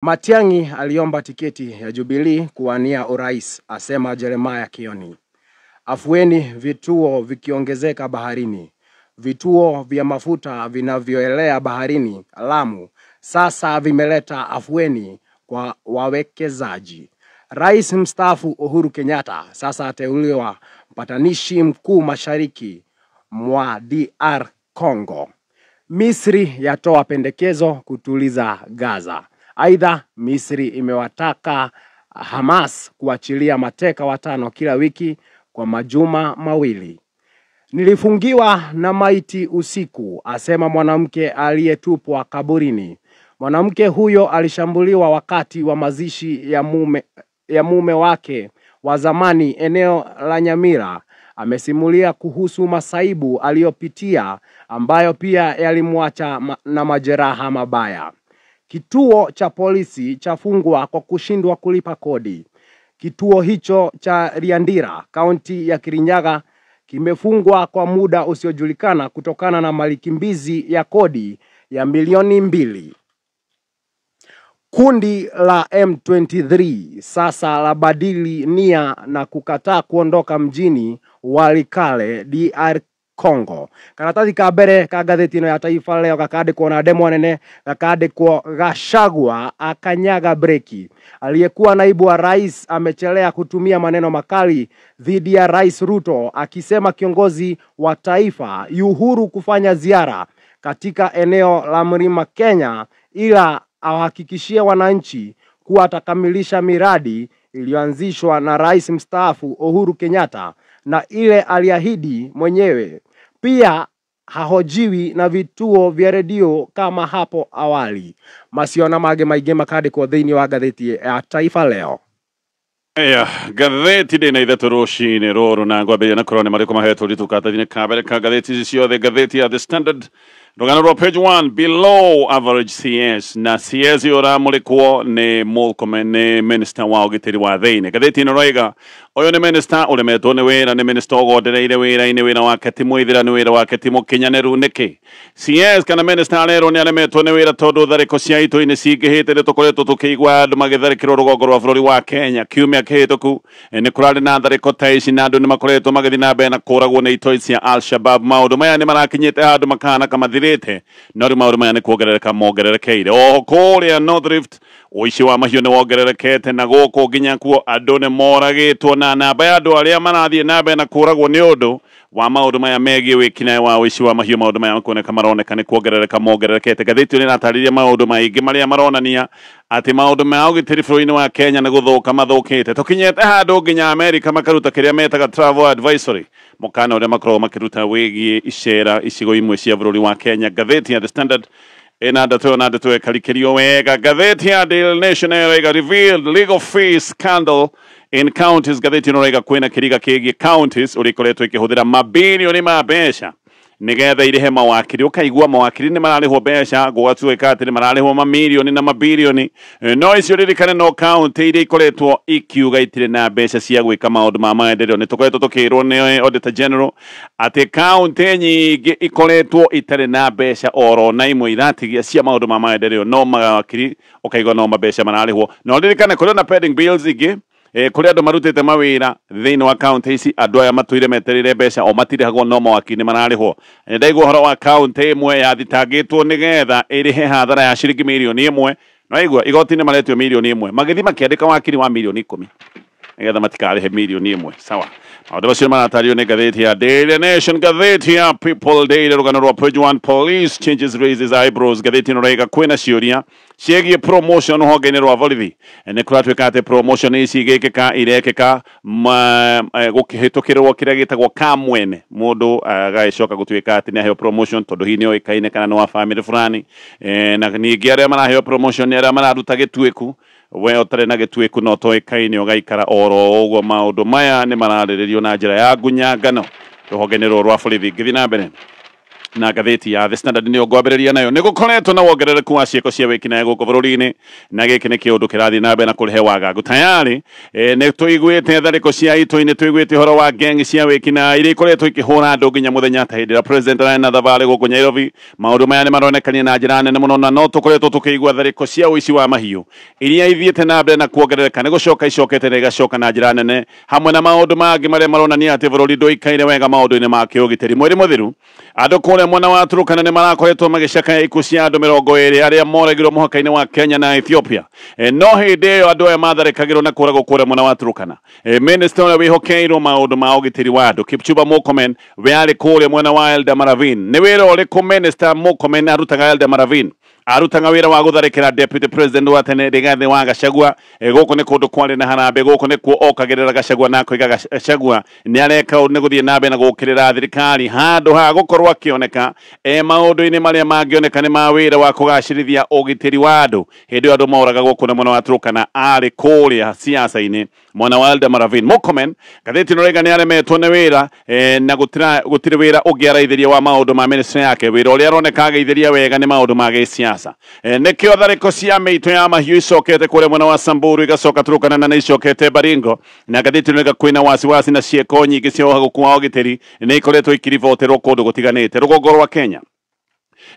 Matiang'i aliomba tiketi ya Jubilee kuwania urais, asema Jeremiah Kioni. Afueni vituo vikiongezeka baharini. Vituo vya mafuta vinavyoelea baharini Lamu sasa vimeleta afueni kwa wawekezaji. Rais mstaafu Uhuru Kenyatta sasa ateuliwa mpatanishi mkuu mashariki mwa DR Congo. Misri yatoa pendekezo kutuliza Gaza. Aidha, Misri imewataka Hamas kuachilia mateka 5 kila wiki kwa majuma 2. Nilifungiwa na maiti usiku, asema mwanamke aliyetupwa kaburini. Mwanamke huyo alishambuliwa wakati wa mazishi ya mume wake wa zamani eneo la Nyamira. Amesimulia kuhusu masaibu aliyopitia ambayo pia yalimwacha na majeraha mabaya. Kituo cha polisi chafungwa kwa kushindwa kulipa kodi. Kituo hicho cha Riandira, kaunti ya Kirinyaga, kimefungwa kwa muda usiojulikana kutokana na malikimbizi ya kodi ya milioni 2. Kundi la M23 sasa labadili nia na kukataa kuondoka mjini Walikale, DR Congo. Karatathi ka mbere ka ngathĩti ĩno ya Taifa Leo gakandĩkwo na ndemwa nene, gakandĩkwo Gachagua akanyaga breki. Aliyekuwa naibu wa rais amechelea kutumia maneno makali dhidi ya Rais Ruto akisema kiongozi wa taifa yu huru kufanya ziara katika eneo la Mlima Kenya, ila awahakikishie wananchi kuwa atakamilisha miradi iliyoanzishwa na rais mstaafu Uhuru Kenyatta na ile aliahidi mwenyewe. Pia hahojiwi na vituo vya redio kama hapo awali. Macio na mangĩ maingĩ makandĩkwo thĩinĩ wa ngathĩti ya Taifa Leo. Ya, ngathĩti ndĩ na ithatũ rũcinĩ rũrũ na ngwambĩrĩria na kũrora nĩ marĩkũ mahetwo ũritũ karatathi-inĩ ka mbere ka ngathĩti ici ciothe. Ngathĩti ya The Standard, rũgano rwa page 1, below average CS, na CS ũramũrĩkwo nĩ Murkomen, nĩ minister wa ũgitĩri wa thĩinĩ. Ngathĩti ĩno raiga ũyũ nĩ minister ũremetwo nĩ wĩra, nĩ minister ũgondereire wĩra-inĩ, wĩra wake ti mũithĩra, nĩ wĩra wake ti mũkinyanĩru. Nĩkĩ CS kana minister arerwo nĩ aremetwo nĩ wĩra? Tondũ tharĩko cia itoi-inĩ cingĩhĩte. Nĩ tũkoretwo tũkĩigua andũ magĩtharĩkĩrwo rũgongo rwa bũrũri wa Kenya. Kiumia kĩhĩtũku nĩ kũrarĩ na tharĩko ta ici na andũ nĩ makoretwo magĩthiĩ na mbere na kũragwo nĩ itoi cia Al-Shabab. Maũndũ maya nĩ marakinyĩte handũ makahana kamathirĩte, no rĩu maũndũ maya nĩ kuongerereka mongererekeire. Oho kũrĩa North Rift ũici wa mahiũ nĩ wongererekete, na gũkũ nginya kuo andũ nĩ moragĩtwo, na namba ya andũ arĩa marathiĩ na mbere na kũragwo nĩ ũndũ wa maũndũ maya megiĩ wĩkinaĩ wa ũici wa mahiũ, maũndũ maya makuoneka maroneka nĩ kuongerereka mongererekete. Ngathĩti ĩno ĩratarĩria maũndũ maingĩ marĩa maronania atĩ maũndũ ma ũgitĩri bũrũri-inĩ wa Kenya nĩ gũthũka mathũkĩte. Tũkinyĩte handũ nginya Amerika makaruta kĩrĩa metaga travel advisory, mũkana ũrĩa makoragwo makĩruta wĩgiĩ icera icigo imwe cia bũrũri wa Kenya. Ngathĩti ya The Standard ĩna ndeto ĩyo na ndeto ĩkarikĩrio wega. Ngathĩti ya Daily Nation ĩraiga revealed legal fees scandal in counties. Ngathĩti ĩno ĩraiga kwĩna kĩriga kĩgiĩ counties ũrĩa ikoretwo ikĩhũthĩra mabilioni ma mbeca nigetha irihe mawakiri. Ũkaigua mawakiri nĩ mararĩhwo mbeca, gũgatuĩka atĩ nĩ mararĩhwo mamirioni na mabilioni, no icio ririkane no county iria ikoretwo ikiuga itirĩ na mbeca cia gwĩka maũndũ ma maendeleo. Nĩ tũkoretwo tũkĩrwo nĩ Auditor General atĩ county nyingĩ ikoretwo itarĩ na mbeca oro na imwe iratigia cia maũndũ ma maendeleo, no mawakiri ũkaigua no mabeca mararĩhwo. No ririkane kũrĩ na pending bills ingĩ, kũrĩ andũ marutĩte mawĩra thĩinĩ wa county ici. Andũ aya matũire metereire mbeca o matirĩhagwo, no mawakiri nĩ mararĩhwo. Nĩ ndaigua ũhoro wa county ĩmwe yathitangĩtwo nĩgetha ĩrĩhe hathara ya ciringi mirioni 1. No igoti nĩ maretio mirioni 1, magĩthiĩ makĩandĩka wakiri wa mirioni 10 nĩgetha matikarĩhe mirioni 1. Sawa, maũndũ macio maratario nĩ ngathĩti ya Daily Nation. Ngathĩti ya People Daily, rũgano rwa page 1, police changes raises eyebrows. Ngathĩti ĩno raiga kwĩna ciũria ciĩgiĩ promotion rũhonge-inĩ rwa borithi. Nĩ kũratuĩka atĩ promotion ici igĩkĩka irekĩka gũkĩhĩtũkĩrwo kĩrĩa gĩtagwo kamwene, mũndũ agagĩcoka gũtuĩka atĩ nĩ aheo promotion tondũ hihi nĩ oĩkaine kana nĩ wa family fulani. Na ningĩ arĩa maraheo promotion nĩ arĩa mararuta gĩtuĩku, we ũtarĩ na gĩtuĩku no toĩkaine ũgaikara oro ũguo. Maũndũ maya nĩ mararĩrĩrio na njĩra ya ngunyangano rũhonge-inĩ rũrũ rwa borithi. Ngĩthiĩ na mbere Na ngathĩti ya The Standard nĩyo ngwambĩrĩria nayo. Nĩ gũkoretwo na wongerereku wa ciĩko cia wĩkinaĩ gũkũ bũrũri-inĩ, na gĩkĩ nĩ kĩũndũ kĩrathiĩ na mbere na kũrehe wagagu. Tayarĩ nĩ tũiguĩte tharĩko cia itoi, nĩ tũiguĩte ũhoro wa gang cia wĩkinaĩ iria ikoretwo ikĩhũra andũ nginya mũthenya ta hĩndĩ ĩrĩa president ararĩ na thabarĩ gũkũ Nairobi. Maũndũ maya nĩ maronekania na njĩra nene mũno, na no tũkoretwo tũkĩigua tharĩko cia ũici wa mahiũ iria ithiĩte na mbere na kuongerereka, nĩ gũcoka icokete na igacoka na njĩra nene, hamwe na maũndũ mangĩ marĩa maronania atĩ bũrũri ndũikaire wega maũndũ-inĩ ma kĩũgitĩri. Mweri mũthiru andũ kũrĩa mwena wa Turkana nĩ marakoretwo magĩcakaya ikuũ cia andũ 20 arĩa moragirwo mũhaka-inĩ wa Kenya na Ethiopia. No hĩndĩ ĩyo andũ aya matharĩkagĩrwo na kũragwo kũrĩa mwena wa Turkana, minister ũrĩa wĩhokeirwo maũndũ ma ũgitĩri wa andũ Kipchumba Murkomen we arĩ kũrĩa mwena wa Eldama Ravine. Nĩ wĩra ũrĩkũ minister Murkomen arutaga Eldama Ravine? Arutaga wĩra wa gũtharĩkĩra deputy president wa tene Rigathi wa Gachagua. Gũkũ nĩ kũndũ kwarĩ na harambee, gũkũ nĩkuo okagĩrĩra Gachagua na akoiga Gachagua nĩ areka ũndũ nĩ gũthiĩ na mbere na gũkĩrĩra thirikari handũ ha gũkorwo akĩoneka maũndũ-inĩ marĩa mangĩoneka nĩ ma wĩra wa kũgacĩrithia ũgitĩri wa andũ. Hĩndĩ ĩyo andũ moragagwo kũna mwena wa Turkana, arĩ kũrĩa siasa-inĩ mwena wa Eldama Ravine. Murkomen ngathĩti ĩno rĩga nĩ aremetwo nĩ wĩra, na gũtirĩ wĩra ũngĩ araithĩria wa maũndũ ma ministry yake. Wĩra ũrĩa aroneka agĩithĩria wega nĩ maũndũ ma gĩsiasa. Nĩkĩo tharĩko cia mĩitũ ya mahiũ icokete kũrĩa mwena wa Samburu, igacoka Turkana na nĩ icokete Baringo. Na ngathĩti ĩno ĩga kwĩna wasiwasi na ciĩko nyingĩ cia ũhagũku wa ũgitĩri nĩ ikoretwo ikiriboterwo kũndũ gũtiganĩte rũgongo rwa Kenya.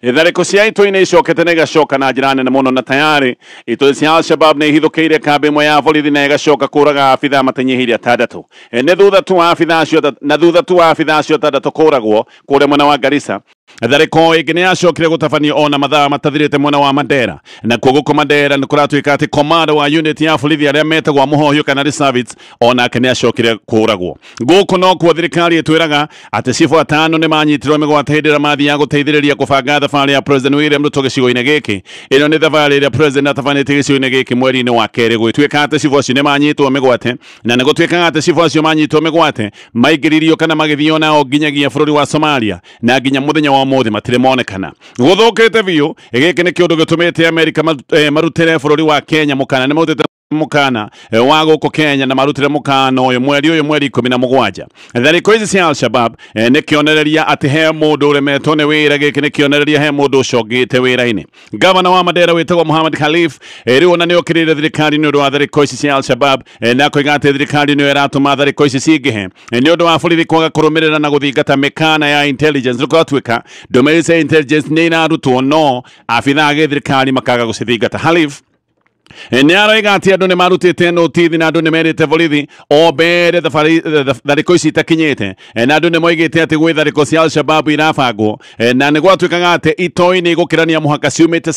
Tharĩko cia itoi nĩ icokete na igacoka na njĩra nene mũno, na tayarĩ itoi cia Al-Shabab nĩ ihithũkĩire kambĩ ĩmwe ya borithi na igacoka kũraga abithaa matanyihĩire 6. Nĩ thutha tu wa abithaa acio na thutha tu wa abithaa acio 6 kũragwo kũrĩa mwena wa Garissa. Tharĩko ĩngĩ nĩ yacokire gũtabanio ona mathaa matathirĩte mwena wa Mandera. Na kuo gũkũ Mandera nĩ kũratuĩka atĩ komanda wa unit ya borithi arĩa metagwo Mũhohio kana reservists onake nĩ acokire kũragwo. Gũkũ no kuo thirikari ĩtwĩraga atĩ cibũ 5 nĩ manyitirwo mĩgwate hĩndĩ ĩrĩa mathiaga gũteithĩrĩria kũbanga thabarĩ ya President William Ruto gĩcigo-inĩ gĩkĩ. Ĩno nĩ thabarĩ ĩrĩa President atabanĩtie gĩcigo-inĩ gĩkĩ mweri-inĩ wa kerĩ. Gũgĩtuĩka atĩ cibũ acio nĩ manyitwo mĩgwate, na nĩ gũtuĩkaga atĩ cibũ acio manyitwo mĩgwate maingĩririo kana magĩthio nao nginyagia bũrũri wa Somalia, na nginya mũthenya wa ũmũthĩ matirĩ monekana. Gũthũkĩte biũ. Gĩkĩ nĩ kĩũndũ gĩtũmĩte Amerika marutĩre bũrũri wa Kenya mũkana. Nĩ marutĩte mũkana wa gũkũ Kenya na marutĩre mũkana ũyũ mweri ũyũ mweri 17. Tharĩko ici cia Al-Shabab nĩ kĩonereria atĩ he mũndũ ũremetwo nĩ wĩra. Gĩkĩ nĩ kĩonereria he mũndũ ũcongĩte wĩra-inĩ. Gavana wa Mandera wĩtagwo Mohamed Khalif rĩu ona nĩ okĩrĩire thirikari nĩ ũndũ wa tharĩko ici cia Al-Shabab, na akoiga atĩ thirikari nĩyo ĩratũma tharĩko ici cingĩhe nĩ ũndũ wa borithi kwaga kũrũmĩrĩra na gũthingata mĩkana ya intelligence. Nĩ kũratuĩka ndũmĩrĩri cia intelligence nĩ irarutwo, no abithaa a gĩthirikari makaga gũcithingata. Khalif nĩ aroiga atĩ andũ nĩ marutĩte notithi na andũ nĩ merĩte borithi o mbere tharĩko ici itakinyĩte, na andũ nĩ moigĩte atĩ gwĩ tharĩko cia Al-Shabab irabangwo, na nĩ gwatuĩkaga atĩ itoi nĩ igũkĩrania mũhaka ciumĩte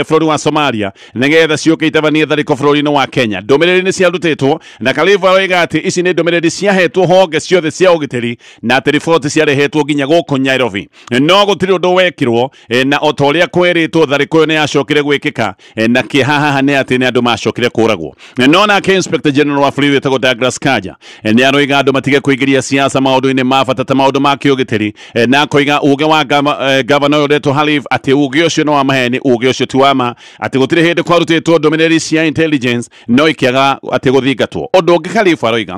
bũrũri wa Somalia nĩgetha ciũke itabanie tharĩko bũrũri-inĩ wa Kenya. Ndũmĩrĩri nĩ ciarutĩtwo, na Khalif aroiga atĩ ici nĩ ndũmĩrĩri ciahetwo honge ciothe cia ũgitĩri na atĩ riboti ciarehetwo nginya gũkũ Nairobi, no gũtirĩ ũndũ wekirwo, na o ta ũrĩa kwerĩtwo tharĩko ĩyo nĩ yacokire gwĩkĩka, na kĩeha haha nĩ atĩ nĩ andũ macokire kũragwo. No nake Inspector General wa borithi wĩtagwo Douglas Kanja nĩ aroiga andũ matige kũingĩria siasa maũndũ-inĩ ma bata ta maũndũ ma kĩũgitĩri, na akoiga uge wa gavana ũyũ ũretwo Khalif atĩ uge ũcio nĩ wa maheni, uge ũcio ti wa ma, atĩ gũtirĩ hĩndĩ kwarutĩtwo ndũmĩrĩri cia intelligence no ikĩaga atĩ gũthingatwo. Ũndũ ũngĩ Khalif aroiga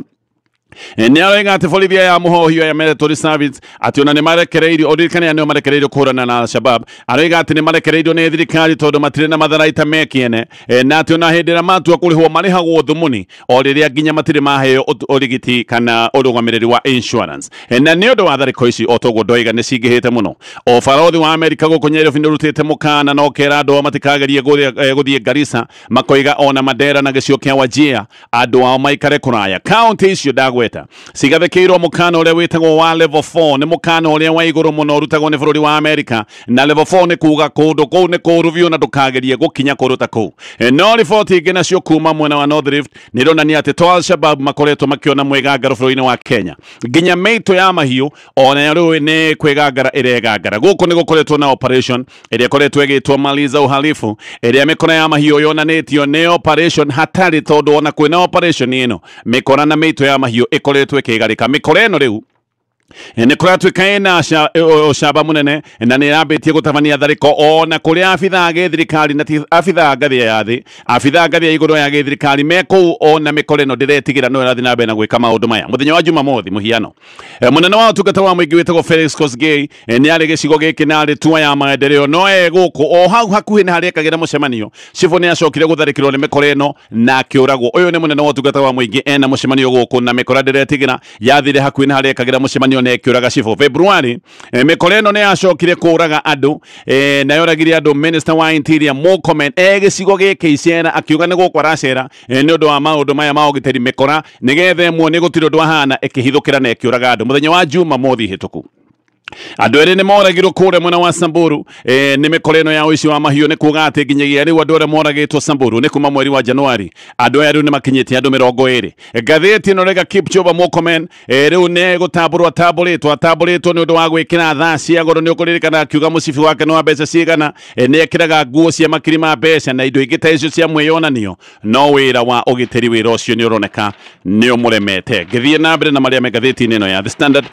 nĩ aroiga atĩ borithi ya Mũhohio ya Military Service atĩ ona nĩ marekereirio, ũririkane nĩo marekereirio kũhũrana na Al-Shabab. Aroiga atĩ nĩ marekereirio nĩ thirikari tondũ matirĩ na matharaita mekiene, na atĩ ona hĩndĩ ĩrĩa matua kũrĩhwo marĩhagwo thumuni o rĩrĩa nginya matirĩ maheo ũrigiti kana ũrũgamĩrĩri wa insurance. Na nĩ ũndũ wa tharĩko ici o toguo ndoiga nĩ cingĩhĩte mũno. O barothi wa Amerika gũkũ Nairobi nĩ ũrutĩte mũkana na ũkera andũ ao matikagerie gũthiĩ Garissa, makoiga ona Mandera na gĩcigo kĩa Wajir andũ ao maikare kũraya. Kaunti icio ndagweta cigathĩkĩirwo mũkana ũrĩa wĩtagwo wa level 4, nĩ mũkana ũrĩa wa igũrũ mũno ũrutagwo nĩ bũrũri wa Amerika, na level 4 nĩ kuga kũndũ kũu nĩ kũũru biũ na ndũkagerie gũkinya kũndũ ta kũu. No riboti ingĩ nacio kuma mwena wa North Rift nĩ ironania atĩ to Al-Shabab makoretwo makĩona mwĩgangaro bũrũri-inĩ wa Kenya, nginya mĩitũ ya mahiũ ona rĩu nĩ kwĩgangara ĩregangara. Gũkũ nĩ gũkoretwo na operation ĩrĩa ĩkoretwo ĩgĩtwo Maliza Uhalifu, ĩrĩa mĩkora ya mahiũ yonanĩtio nĩ operation hatari, tondũ ona kwĩna operation ĩno mĩkora na mĩitũ ya mahiũ ĩkoretwo ĩkĩgarĩka. Mĩkora ĩno rĩu Nĩ kũratuĩka ĩna ũcamba mũnene na nĩ ĩrambĩtie gũtabania tharĩko ona kũrĩ abithaa gĩthirikari na ti abithaa ngathĩ ya thĩ, abithaa ngathĩ ya igũrũ ya gĩthirikari me kũu, ona mĩkora ĩno ndĩretigĩra no ĩrathiĩ na mbere na gwĩka maũndũ maya. Mũthenya wa Jumamothi mũhiano, mũnene wa ũtungata wa mũingĩ wĩtagwo Felix Kosgei nĩ arĩ gĩcigo gĩkĩ na arĩ tua ya maendeleo, no e gũkũ o hau hakuhĩ na harĩa ekagĩra mũcemanio, cibũ nĩ acokire gũtharĩkĩrwo nĩ mĩkora ĩno na akĩũragwo. Ũyũ nĩ mũnene wa ũtungata wa mũingĩ ena mũcemanio gũkũ na mĩkora ndĩretigĩra yathire hakuhĩ na harĩa ekagĩra mũcemanio na ĩkĩũraga cibũ. February mĩkora ĩno nĩ yacokire kũraga andũ, na yoragire andũ. Minister wa Interior Murkomen e gĩcigo gĩkĩ icera akiuga nĩ gũkũ aracera nĩ ũndũ wa maũndũ maya ma ũgitĩri, mĩkora nĩgetha ĩmwe nĩ gũtirĩ ũndũ ahana ĩkĩhithũkĩra na ĩkĩũraga andũ. Mũthenya wa Jumamothi hĩtũku andũ erĩ nĩ moragirwo kũrĩa mwena wa Samburu nĩ mĩkora ĩno ya ũici wa mahiũ. Nĩ kuga atĩ nginyagia rĩu andũ arĩa moragĩtwo Samburu nĩ kuma mweri wa Januari, andũ aya rĩu nĩ makinyĩtie andũ 20. Ngathĩti ĩno rega Kipchumba Murkomen rĩu nĩ gũtambũrwo atambũrĩtwo atambũrĩtwo nĩ ũndũ wa gwĩkĩra thaa cia goro. Nĩ ũkũririkana akiuga mũcibi wake nĩ wa mbeca cigana, nĩ ekĩraga nguo cia makiri ma mbeca na indo ingĩ ta icio cia mwĩyonanio, no wĩra wa ũgitĩri wĩra ũcio nĩ ũroneka nĩ ũmũremete. Ngĩthiĩ na mbere na marĩa me ngathĩti-inĩ ĩno ya The Standard,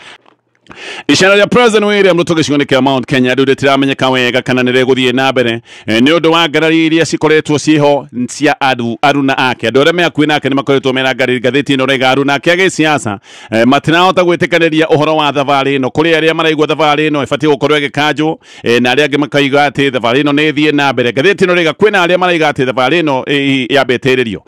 icera rĩa President William Ruto gĩcigo-inĩ kĩa Mount Kenya rĩu rĩtiramenyeka wega kana nĩ rĩgũthiĩ na mbere nĩ ũndũ wa ngarari iria cikoretwo ciho cia aruna ake. Andũ arĩa me hakuhĩ nake nĩ makoretwo mena ngarari. Ngathĩti ĩno raiga aruna ake a gĩsiasa matirahota gwĩtĩkanĩria ũhoro wa thabarĩ ĩno. Kũrĩ arĩa maraigua thabarĩ ĩno ĩbatiĩ gũkorwo ĩgĩkanjwo, na arĩa angĩ makaiga atĩ thabarĩ ĩno nĩ ĩthiĩ na mbere. Ngathĩti ĩno raiga kwĩna arĩa maraiga atĩ thabarĩ ĩno yambe ĩtĩrĩrio.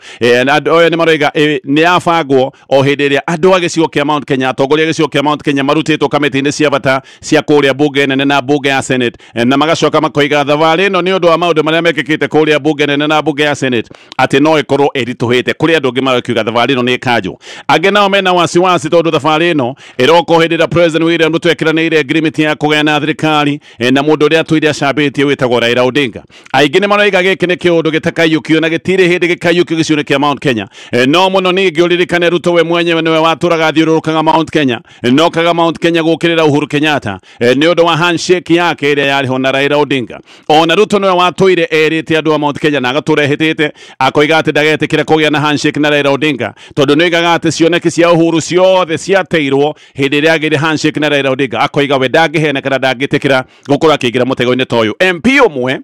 Na andũ aya nĩ maroiga nĩ yabangwo o hĩndĩ ĩrĩa andũ a gĩcigo kĩa Mount Kenya, atongoria a gĩcigo kĩa Mount Kenya marutĩtwo kamĩtĩ-inĩ cia bata cia kũrĩa bunge nene na bunge ya Senate, na magacoka makoiga thabarĩ ĩno nĩ ũndũ wa maũndũ marĩa mekĩkĩte kũrĩa bunge nene na bunge ya Senate atĩ no ĩkorwo ĩritũhĩte. Kũrĩ andũ angĩ marakiuga thabarĩ ĩno nĩ ĩkanjwo, angĩ nao mena wasiwasi tondũ thabarĩ ĩno ĩroka o hĩndĩ ĩrĩa President William Ruto ekĩranĩire agreement ya kũgaya na thirikari na mũndũ ũrĩa atũire acambĩtie wĩtagwo Raila Odinga. Aingĩ nĩ maroiga gĩkĩ nĩ kĩũndũ gĩtakaiyũkio na gĩtirĩ hĩndĩ gĩkaiyũkio gĩcigo-inĩ kĩa Mount Kenya. No mũno ningĩ ũririkane Ruto we mwenyewe nĩwe watũraga athiũrũrũkaga Mount Kenya, nokaga Mount Kenya gũkĩrĩra Uhuru Kenyatta nĩ ũndũ wa handshake yake ĩrĩa yarĩ ho na Raila Odinga. Ona Ruto nĩwe watũire erĩte andũ a Mount Kenya na agatũra ehĩtĩte akoiga atĩ ndagetĩkĩra kũgĩa na handshake na Raila Odinga tondũ nĩoigaga atĩ cioneki cia Uhuru ciothe ciateirwo hĩndĩ ĩrĩa agĩire handshake na Raila Odinga. Akoiga we ndangĩhena kana ndangĩtĩkĩra gũkorwo akĩingĩra mũtego-inĩ ta ũyũ. MP ũmwe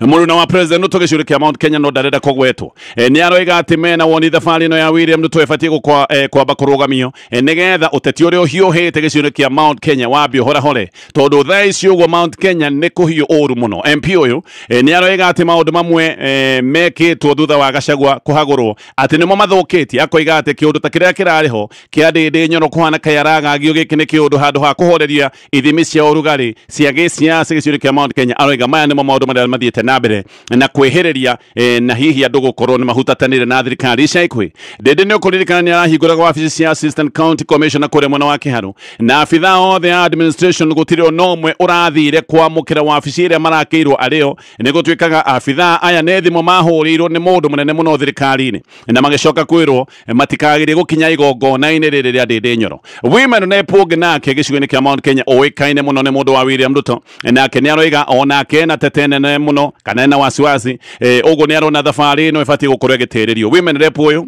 mũruna wa President Ruto gĩcigo kĩa Mount Kenya no ndarenda kũgwetwo nĩ aroiga atĩ mena woni thabarĩ ĩno ya William Ruto ĩbatiĩ kwamba kũrũgamio nĩgetha ũteti ũrĩa ũhiũhĩte gĩcigo kĩa Mount Kenya wambe ũhorahore tondũ thaa ici ũguo Mount Kenya nĩ kũhiũ ũru mũno. MP ũyũ nĩ aroiga atĩ maũndũ mamwe mekĩtwo thutha wa Gachagua kũhagũrwo atĩ nĩmo mathũkĩtie. Akoiga atĩ kĩũndũ ta kĩrĩa kĩrarĩ ho kĩa Ndĩndĩ Nyoro kũhana kayaragagio gĩkĩ nĩ kĩũndũ handũ ha kũhoreria ithimi cia ũrugarĩ cia gĩsiasa gĩcigo kĩa Mount Kenya. Aroiga maya nĩmo maũndũ marĩa mathiĩte na mbere na kwĩhĩrĩria na hihi andũ gũkorwo nĩ mahutatanĩre na thirikari. Ica ikuhĩ Ndĩndĩ nĩ ũkũririkana nĩ arahingũraga wabici cia Assistant County Commissioner kũrĩa mwena wa Kĩharũ, na abithaa othe a administration gũtirĩ ona ũmwe ũrathire kwamũkĩra wabici ĩrĩa marakĩirwo arĩo. Nĩ gũtuĩkaga abithaa aya nĩ thimũ mahũrĩirwo nĩ mũndũ mũnene mũno thirikari-inĩ na magĩcoka kwĩrwo matikagĩrie gũkinya igongona-inĩ rĩrĩ rĩa Ndĩndĩ Nyoro. Women rep ũngĩ nake gĩcigo-inĩ kĩa Mount Kenya ũĩkaine mũno nĩ mũndũ wa William Ruto, nake nĩ aroiga onake ena tete nene mũno kana ena wasiwasi ũguo nĩ arona thabarĩ ĩno ĩbatiĩ gũkorwo ĩgĩtĩrĩrio. Women rep ũyũ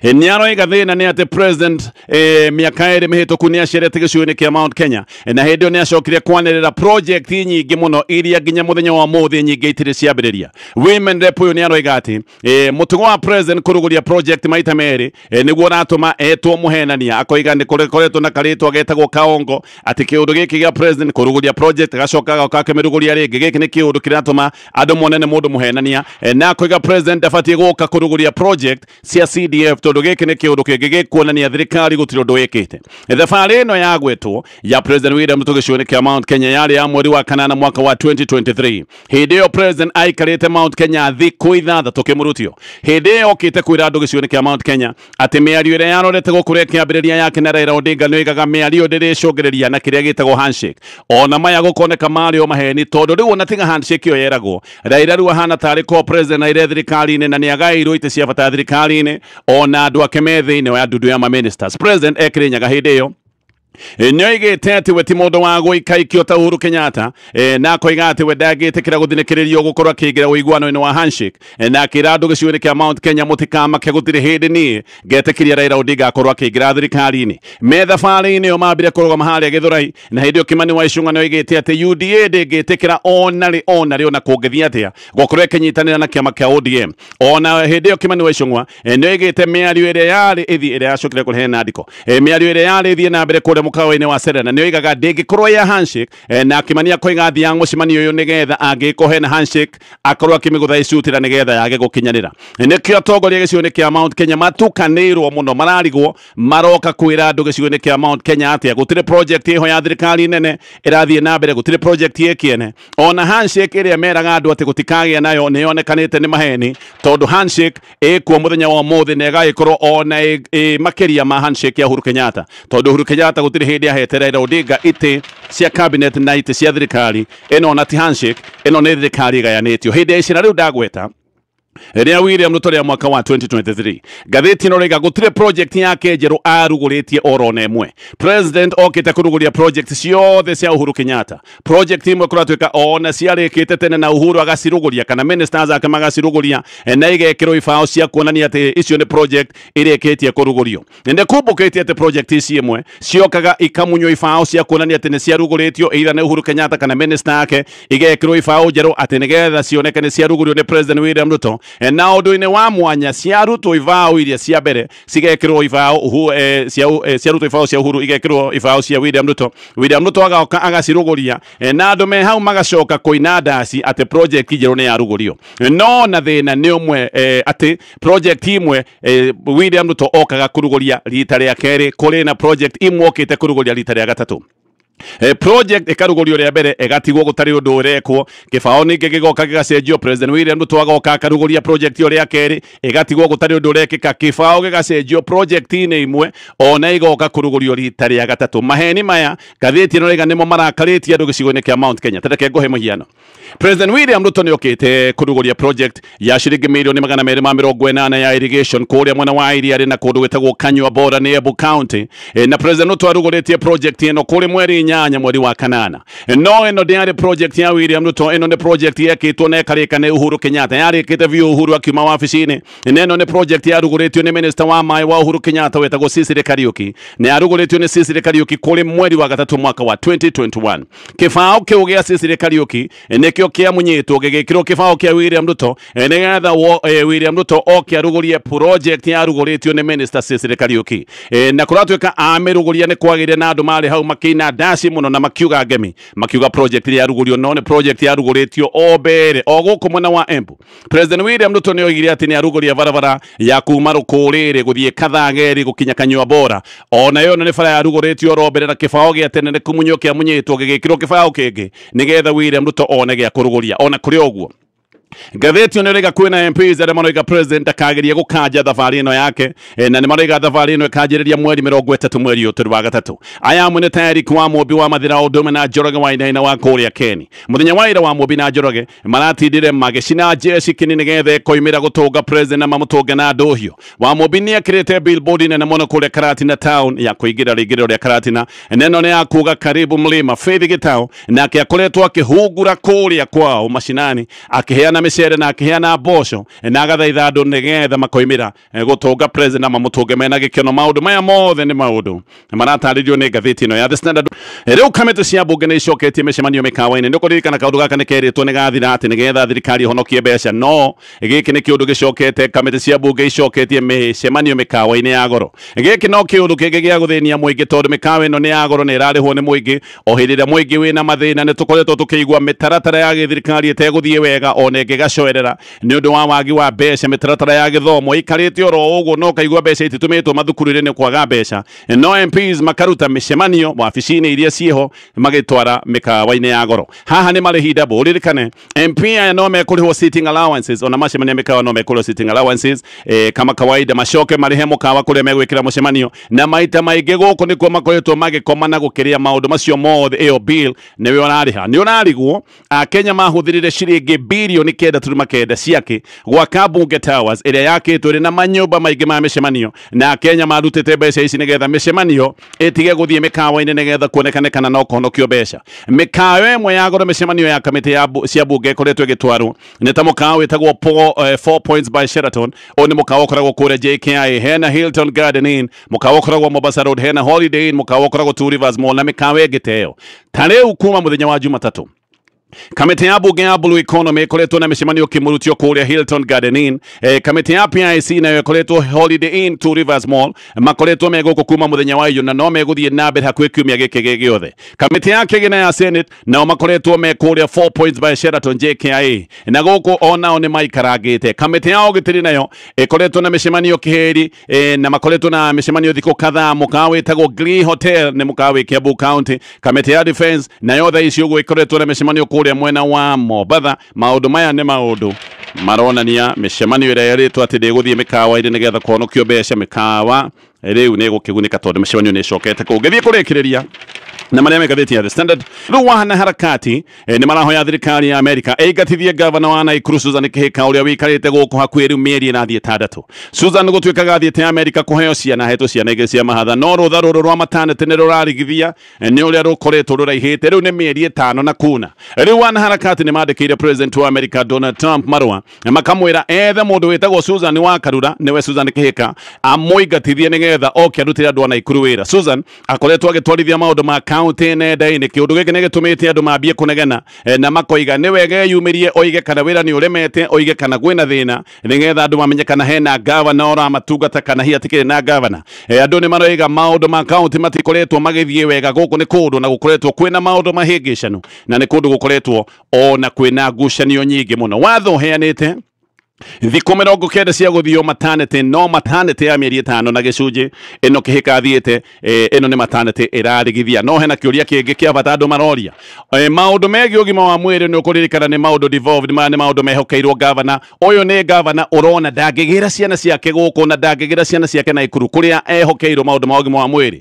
nĩ aroiga thĩna nĩ atĩ president mĩaka 2 mĩhĩtũku nĩ acerete gĩcigo-inĩ kĩa Mount Kenya, na hĩndĩ ĩyo nĩ acokire kwanĩrĩra project nyingĩ mũno iria nginya mũthenya wa ũmũthĩ nyingĩ itirĩ ciambĩrĩria. Women rep ũyũ nĩ aroiga atĩ mũtugo wa president kũrugũria project maita merĩ nĩguo ũratũma etwo mũhenania. Akoiga nĩ kũrekoretwo na karĩtwa getagwo kaongo atĩ kĩũndũ gĩkĩ gĩa president kũrugũria project agacoka agoka akĩmĩrugũria rĩngĩ, gĩkĩ nĩ kĩũndũ kĩratũma andũ mone nĩ mũndũ mũhenania. Na akoiga president ndabatiĩ gũka kũrugũria project cia CDF tondũ gĩkĩ nĩ kĩũndũ kĩngĩ gĩkuonania thirikari gũtirĩ ũndũ ĩkĩte. Thabarĩ ĩno yagwetwo ya President William Ruto gĩcigo-inĩ kĩa Mount Kenya yarĩ ya mweri wa kanana mwaka wa 2023. Hĩndĩ ĩyo president aikarĩte Mount Kenya thikũ 6 kĩmũrutio. Hĩndĩ ĩyo okĩte kwĩra andũ gĩcigo-inĩ kĩa Mount Kenya atĩ mĩario ĩrĩa yarorete gũkũrĩa kĩambĩrĩria yake na Raila Odinga nĩ oigaga mĩario ndĩrĩcũngĩrĩria na kĩrĩa gĩtagwo handshake. Ona maya gũkoneka marĩ o maheni tondũ rĩu ona tiga handshake ĩyo yeragwo Raila rĩu ahana tarĩ ko president aire thirikari-inĩ na nĩagaĩirwo itĩ cia bata thirikari-inĩ ona andũ ake me thĩinĩ wa ndundu ya ma ministers. President ekĩrĩ nyaga hĩndĩ ĩyo Nĩoigĩte atĩ we ti mũndũ wa gũikaikio ta Uhuru Kenyatta, na akoiga atĩ we ndangĩtĩkĩra gũthinĩkĩrĩrio gũkorwo akĩingĩra ũiguano-inĩ wa handshake, na akĩra andũ gĩcigo-inĩ kĩa Mount Kenya mũtikamake, gũtirĩ hĩndĩ niĩ ngetĩkĩria Raila Odinga akorwo akĩingĩra thirikari-inĩ. Me thabarĩ-inĩ ĩyo mambire kũrũgama harĩa Gĩthũrai, na hĩndĩ ĩyo Kimani wa Ichung'wa nĩoigĩte atĩ UDA ndĩngĩtĩkĩra ona rĩ ona kũngĩthiĩ atĩa gũkorwo ĩkĩnyitanĩra na kĩama kĩa ODM. Ona hĩndĩ ĩyo Kimani wa Ichung'wa nĩoigĩte mĩario ĩrĩa yarĩ ĩthiĩ ĩrĩa yacokire kũrehe nandiko, mĩario ĩrĩa yarĩ ĩthiĩ na mbere kũrĩa mũkawa-inĩ wa Serena nĩoigaga ndĩngĩkorwo ya handshake, na Kimani akoiga athiaga mũcemanio ũyũ nĩgetha angĩkorwo hena handshake akorwo akĩmĩgũtha icutĩra nĩgetha yage gũkinyanĩra. Nĩkĩo atongoria gĩcigo-inĩ kĩa Mount Kenya matukanĩirwo mũno, mararigwo maroka kwĩra andũ gĩcigo-inĩ kĩa Mount Kenya atĩa. Gũtirĩ project ĩho ya thirikari nene ĩrathiĩ na mbere, gũtirĩ project ĩ kĩene. Ona handshake ĩrĩa meraga andũ atĩ gũtikagĩa nayo nĩyonekanĩte nĩ maheni, tondũ handshake ĩkuo mũthenya wa ũmũthĩ na ĩgagĩkorwo ona ĩ makĩria ma handshake ya Uhuru Kenyatta, tondũ Uhuru Kenyatta gũtirĩ hĩndĩ ahete Raila Odinga itĩ cia cabinet na itĩ cia thirikari. Ĩno ona ti handshake, ĩno nĩ thirikari ĩgayanĩtio. Hĩndĩ ya icera rĩu ndagweta rĩa William Ruto rĩa mwaka wa 2023, ngathĩti ĩno rĩga gũtirĩ project yake njerũ arugũrĩtie oro na ĩmwe. President okĩte kũrugũria project ciothe cia Uhuru Kenyatta. Project imwe kũratuĩka ona ciarĩkĩte tene na Uhuru agacirugũria, kana ministers ake magacirugũria, na igekĩrwo ibaũ cia kuonania atĩ icio nĩ project irĩkĩtie kũrugũrio. Nĩ kumbũkĩtie atĩ project ici imwe ciokaga ikamunywo ibaũ cia kuonania atĩ nĩ ciarugũrĩtio either nĩ Uhuru Kenyatta kana minister ake, igekĩrwo ibaũ njerũ atĩ nĩgetha cioneke nĩ ciarugũrio nĩ President William Ruto. Na ũndũ-inĩ wa mwanya ciarutwo ibaũ iria cia mbere cigekĩrwo ibaũ ciarutwo ibaũ cia Uhuru igekĩrwo ibaũ cia William Ruto. William Ruto agoka agacirugũria, na andũ me hau magacoka kũina ndaci atĩ project njerũ nĩ yarugũrio. No na thĩna nĩ ũmwe, atĩ project imwe William Ruto okaga kũrugũria rita rĩa kerĩ, kũrĩ na project imwe okĩte kũrugũria rita rĩa gatatũ. Project ĩkarugũrio rĩa mbere ĩgatigwo gũtarĩ ũndũ ũrekwo, kĩbaũ ningĩ gĩgoka gĩgacenjio. President William Ruto agoka akarugũria project ĩyo rĩa kerĩ, ĩgatigwo gũtarĩ ũndũ ũrekĩka, kĩbaũ gĩgacenjio project-inĩ imwe ona igoka kũrugũrio rita rĩa gatatũ. Maheni maya ngathĩti ĩno rĩga nĩmo marakarĩtie andũ gĩcigo-inĩ kĩa Mount Kenya. Tareke ngũhe mũhiano. President William Ruto nĩokĩte kũrugũria project ya ciringi mirioni 280 ya irrigation kũrĩa mwena wa Iriarĩ na kũndũ gwĩtagwo Kanyua Bora nĩ Embu County. Na President Ruto arugũrĩtie project ĩno kũrĩ mweri 8 mweri wa 8. No ĩno ndĩarĩ project ya William Ruto, ĩno nĩ project yekĩtwo na ĩkarĩka nĩ Uhuru Kenyatta, yarĩkĩte biũ Uhuru akiuma wabici-inĩ. Na ĩno nĩ project yarugũrĩtio nĩ minister wa maĩ wa Uhuru Kenyatta wetagwo Cecily Kariuki, na yarugũrĩtio nĩ Cecily Kariuki kũrĩ mweri wa 3 mwaka wa 2021. Kĩbaũ kĩu gĩa Cecily Kariuki nĩkĩo kĩamunyĩtwo gĩgĩkĩrwo kĩbaũ kĩa William Ruto nĩgetha William Ruto oke arugũrie project yarugũrĩtio nĩ minister Cecily Kariuki. Na kũratuĩka amĩrugũria nĩ kwagĩire na andũ marĩ hau makĩina ndaci mũno na makiuga ngemi, makiuga project yarugũrio, no nĩ project yarugũrĩtio o mbere o gũkũ mwena wa Embu. President William Ruto nĩoigire atĩ nĩarugũria barabara ya kuma Rũkũrĩrĩ gũthiĩ Kathageri gũkinya Kanyua Bora, ona ĩyo nĩ bara yarugũrĩtio oro mbere na kĩbaũ gĩa tene nĩ kũmunywo kĩamunyĩtwo gĩgĩkĩrwo kĩbaũ kĩngĩ nĩgetha William Ruto one gĩa kũrugũria. Ona kũrĩ ũguo ngathĩti ĩno ĩraiga kwĩna MPs arĩa maroiga president akageria gũkanja thabarĩ ĩno yake, na nĩ maroiga thabarĩ ĩno ĩkanjĩrĩria mweri 30 mweri ũyũ tũrĩ wa gatatũ. Aya amwe nĩ ta Eric wa Mũmbi wa Mathĩra ũndũ ũmwe na Njoroge wa Wainaina wa kũrĩa Keni. Mũthenya wa ira wa Mũmbi na Njoroge maratindire magĩcina jeshi kĩnini nĩgetha ĩkoimĩra gũtũnga president na mamũtũnge na ndũhiũ. Wa Mũmbi nĩekĩrĩte billboard nene mũno kũrĩa Karatina town ya kũingĩra rĩingĩrĩro rĩa Karatina, neno nĩ ya kuga karibu mlima. Faith Gitau nake akoretwo akĩhungura kũrĩa kwao mashinani akĩheana mĩcere na akĩheana mboco na agathaitha andũ nĩgetha makoimĩra gũtũnga president na mamũtũnge mena gĩkeno. Maũndũ maya mothe nĩ maũndũ maratarĩrio nĩ ngathĩti ĩno ya The Standard. Rĩu kamĩtĩ cia mbunge nĩ icoketie mĩcemanio mĩkawa-inĩ. Nĩ ũkũririkana kaũndũ gaka nĩ kerĩtwo nĩ gathira atĩ nĩgetha thirikari ĩhonokie mbeca, no gĩkĩ nĩ kĩũndũ gĩcokete, kamĩtĩ cia mbunge icoketie mĩcemanio mĩkawa-inĩ ya goro. Gĩkĩ no kĩũndũ kĩngĩ gĩa gũthĩnia mũingĩ, tondũ mĩkawa ĩno nĩ ya goro na ĩrarĩhwo nĩ mũingĩ. O hĩndĩ ĩrĩa mũingĩ wĩna mathĩna nĩ tũkoretwo tũkĩigua mĩtaratara ya gĩthirikari ĩtegũthiĩ wega ona ĩngĩ ĩgacoerera nĩ ũndũ wa wagi wa mbeca. Mĩtaratara ya gĩthomo ĩikarĩte oro ũguo no ũkaigua mbeca ititumĩtwo mathukuru-inĩ nĩ kwaga mbeca, no MPs makaruta mĩcemanio wabici-inĩ iria ciĩho magĩtwara mĩkawa-inĩ ya goro. Haha nĩ marĩhi double. Ũririkane MP aya no mekũrĩhwo sitting allowances, ona macemania mĩkawa no mekũrĩhwo sitting allowances, kama kawaida macoke marĩhe mũkawa kũrĩa megwĩkĩra mũcemanio, na maita maingĩ gũkũ nĩkuo makoretwo magĩkoma na gũkĩrĩa maũndũ macio mothe. Ĩyo bill nĩwe ũrarĩha. Nĩ ũrarigwo Akenya mahũthĩrire ciringi birioni 9 turuma 9 ciake gwaka Bunge Towers ĩrĩa yakĩtwo ĩrĩ na manyũmba maingĩ ma mĩcemanio, na Kenya marutĩte mbeca ici nĩgetha mĩcemanio ĩtige gũthiĩ mĩkawa-inĩ nĩgetha kuonekane kana no kũhonokio mbeca. Mĩkawa ĩmwe ya goro mĩcemanio ya kamĩtĩ cia bunge ĩkoretwo ĩgĩtwarwo nĩ ta mũkawa wĩtagwo 4 Points by Sheraton. Ũyũ nĩ mũkawa ũkoragwo kũrĩa JKIA, hena Hilton Garden Inn, mũkawa ũkoragwo Mombasa Road, hena Holiday Inn, mũkawa ũkoragwo Two Rivers Mall na mĩkawa ĩngĩ ta ĩyo. Ta rĩu kuma mũthenya wa Jumatatũ, kamĩtĩ ya bunge ya Blue Economy ĩkoretwo na mĩcemanio kĩmũrutio kũrĩa Hilton Garden Inn. Kamĩtĩ ya PIC nayo ĩkoretwo Holiday Inn Two Rivers Mall, makoretwo me gũkũ kuma mũthenya wa iyo na no megũthiĩ na mbere hakuhĩ kiumia gĩkĩ gĩothe. Kamĩtĩ ya kĩgĩna ya Senate nao makoretwo me kũrĩa 4 Points by Sheraton JKIA, na gũkũ onao nĩ maikarangĩte. Kamĩtĩ ya ũgitĩri nayo ĩkoretwo na mĩcemanio Kĩhĩri, na makoretwo na mĩcemanio thikũ kadhaa mũkawa wĩtagwo Glee Hotel, nĩ mũkawa wĩ Kiambu County. Kamĩtĩ ya Defense nayo thaa ici ũguo ĩkoretwo na mĩcemanio kũrĩa mwena wa Mombatha. Maũndũ maya nĩ maũndũ maronania mĩcemanio ĩrĩa yerĩtwo atĩ ndĩgũthiĩ mĩkawa-inĩ nĩgetha kũhonokio mbeca, mĩkawa rĩu nĩ ĩgũkĩgunĩka tondũ mĩcemanio nĩ ĩcokete kũu. Ngĩthiĩ kũrĩkĩrĩria na marĩa me ngathĩti ya The Standard, rĩu wahana harakati nĩ marahoya thirikari ya Amerika ĩingatithie gavana wa Nakuru Susan Kihika ũrĩa wĩikarĩte gũkũ hakuhĩ rĩu mĩeri ĩrathiĩ 6. Susan gũtuĩkaga athiĩte Amerika kũheo ciana, ahetwo ciana igĩrĩ cia mahatha, no rũtha rũrũ rwa maternity nĩ rũrarigithia nĩ ũrĩa rũkoretwo rũraihĩte, rĩu nĩ mĩeri 5 na kuna. Rĩu wanaharakati nĩ mandĩkĩire President wa Amerika Donald Trump marũa makamwĩra ethe mũndũ wĩtagwo Susan wa Karura, nĩwe Susan Kihika, amũingatithie nĩgetha oke arutĩre andũ a Nakuru wĩra. Susan akoretwo agĩtwarithia maũndũ ma kaunti nenda-inĩ. Kĩũndũ gĩkĩ nĩ gĩtũmĩte andũ mambie kũnegena na makoiga nĩ wega eyumĩrie oige kana wĩra nĩ ũremete, oige kana kwĩna thĩna, nĩgetha andũ mamenye kana hena gavana ũramatungata kana hihi atikĩrĩ na gavana. Andũ nĩ maroiga maũndũ ma kaunti matikoretwo magĩthiĩ wega gũkũ nĩ kũndũ na gũkoretwo kwĩna maũndũ mahĩngĩcanu, na nĩ kũndũ gũkoretwo ona kwĩna ngucanio nyingĩ mũno. Watho ũheanĩte thikũ 90 cia gũthio maternity, no maternity ya mĩeri 5 na gĩcunjĩ ĩno Kihika athiĩte, ĩno nĩ maternity ĩrarigithia. No hena kĩũria kĩngĩ kĩa bata andũ maroria, maũndũ megiĩ ũgima wa mwĩrĩ nĩ ũkũririkana nĩ maũndũ devolved, maya nĩ maũndũ mehokeirwo gavana. Ũyũ nĩ gavana ũrona ndangĩgĩra ciana ciake gũkũ na ndangĩgĩra ciana ciake Nakuru kũrĩa ehokeirwo maũndũ ma ũgima wa mwĩrĩ.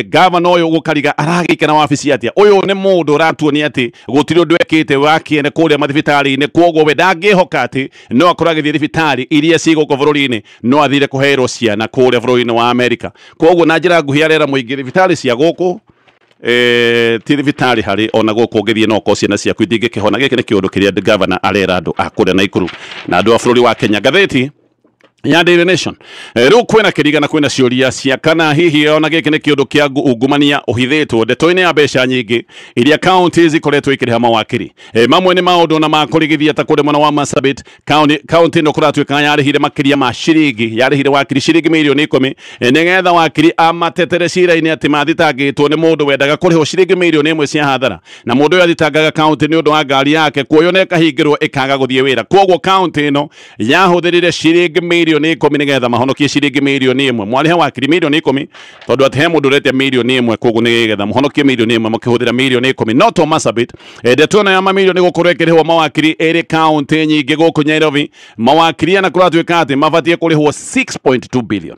Gavana ũyũ gũkariga aragĩikara wabici atĩa? Ũyũ nĩ mũndũ ũratuonia atĩ gũtirĩ ũndũ ekĩte wa kĩene kũrĩa mathibitarĩ-inĩ, kwoguo we ndangĩhoka atĩ no akorwo agĩthiĩ thibitarĩ iria ci gũkũ bũrũri-inĩ no athire kũheerwo ciana kũrĩa bũrũri-inĩ wa Amerika. Kwoguo na njĩra nguhĩ arera mũingĩ thibitarĩ cia gũkũ ti thibitarĩ harĩ ona gũkũ ũngĩthiĩ no ũkorwo ciana ciaku itingĩkĩhona. Gĩkĩ nĩ kĩũndũ kĩrĩa gavana arera andũ a kũrĩa Nakuru na andũ a bũrũri wa Kenya. Ngathĩti ya Daily Nation, rĩu kwĩna kĩriga na kwĩna ciũria cia kana hihi ona gĩkĩ nĩ kĩũndũ kĩa ungumania ũhithĩtwo ndeto-inĩ ya mbeca nyingĩ iria counties ikoretwo ikĩrĩha mawakiri. Mamwe nĩ maũndũ na makũrigithia ta kũrĩa mwena wa Marsabit county ĩno kũratuĩka yarĩhire makĩria ma ciringi, yarĩhire wakiri ciringi mirioni 10 nĩgetha wakiri amatetere cira-inĩ atĩ mathitangĩtwo nĩ mũndũ wendaga kũrĩhwo ciringi mirioni 1 cia hathara, na mũndũ ũyũ athitangaga county nĩ ũndũ wa ngari yake kuoywo na ĩkahingĩrwo ĩkaga gũthiĩ wĩra. Kwoguo county ĩno yahũthĩrire ciringi mirioni 10 nĩgetha mahonokie ciringi mirioni 1. Mwarĩha wakiri mirioni 10 tondũ atĩ he mũndũ ũretia mirioni 1, koguo nĩgetha mũhonokie mirioni 1 mũkĩhũthĩra mirioni 10. No to Marsabit, ndeto ĩno ya mamirioni gũkorwo ĩkĩrĩhwo mawakiri ĩrĩ kaunti nyingĩ gũkũ Nairobi, mawakiri ana kũratuĩka atĩ mabatiĩ kũrĩhwo 6.2 billion.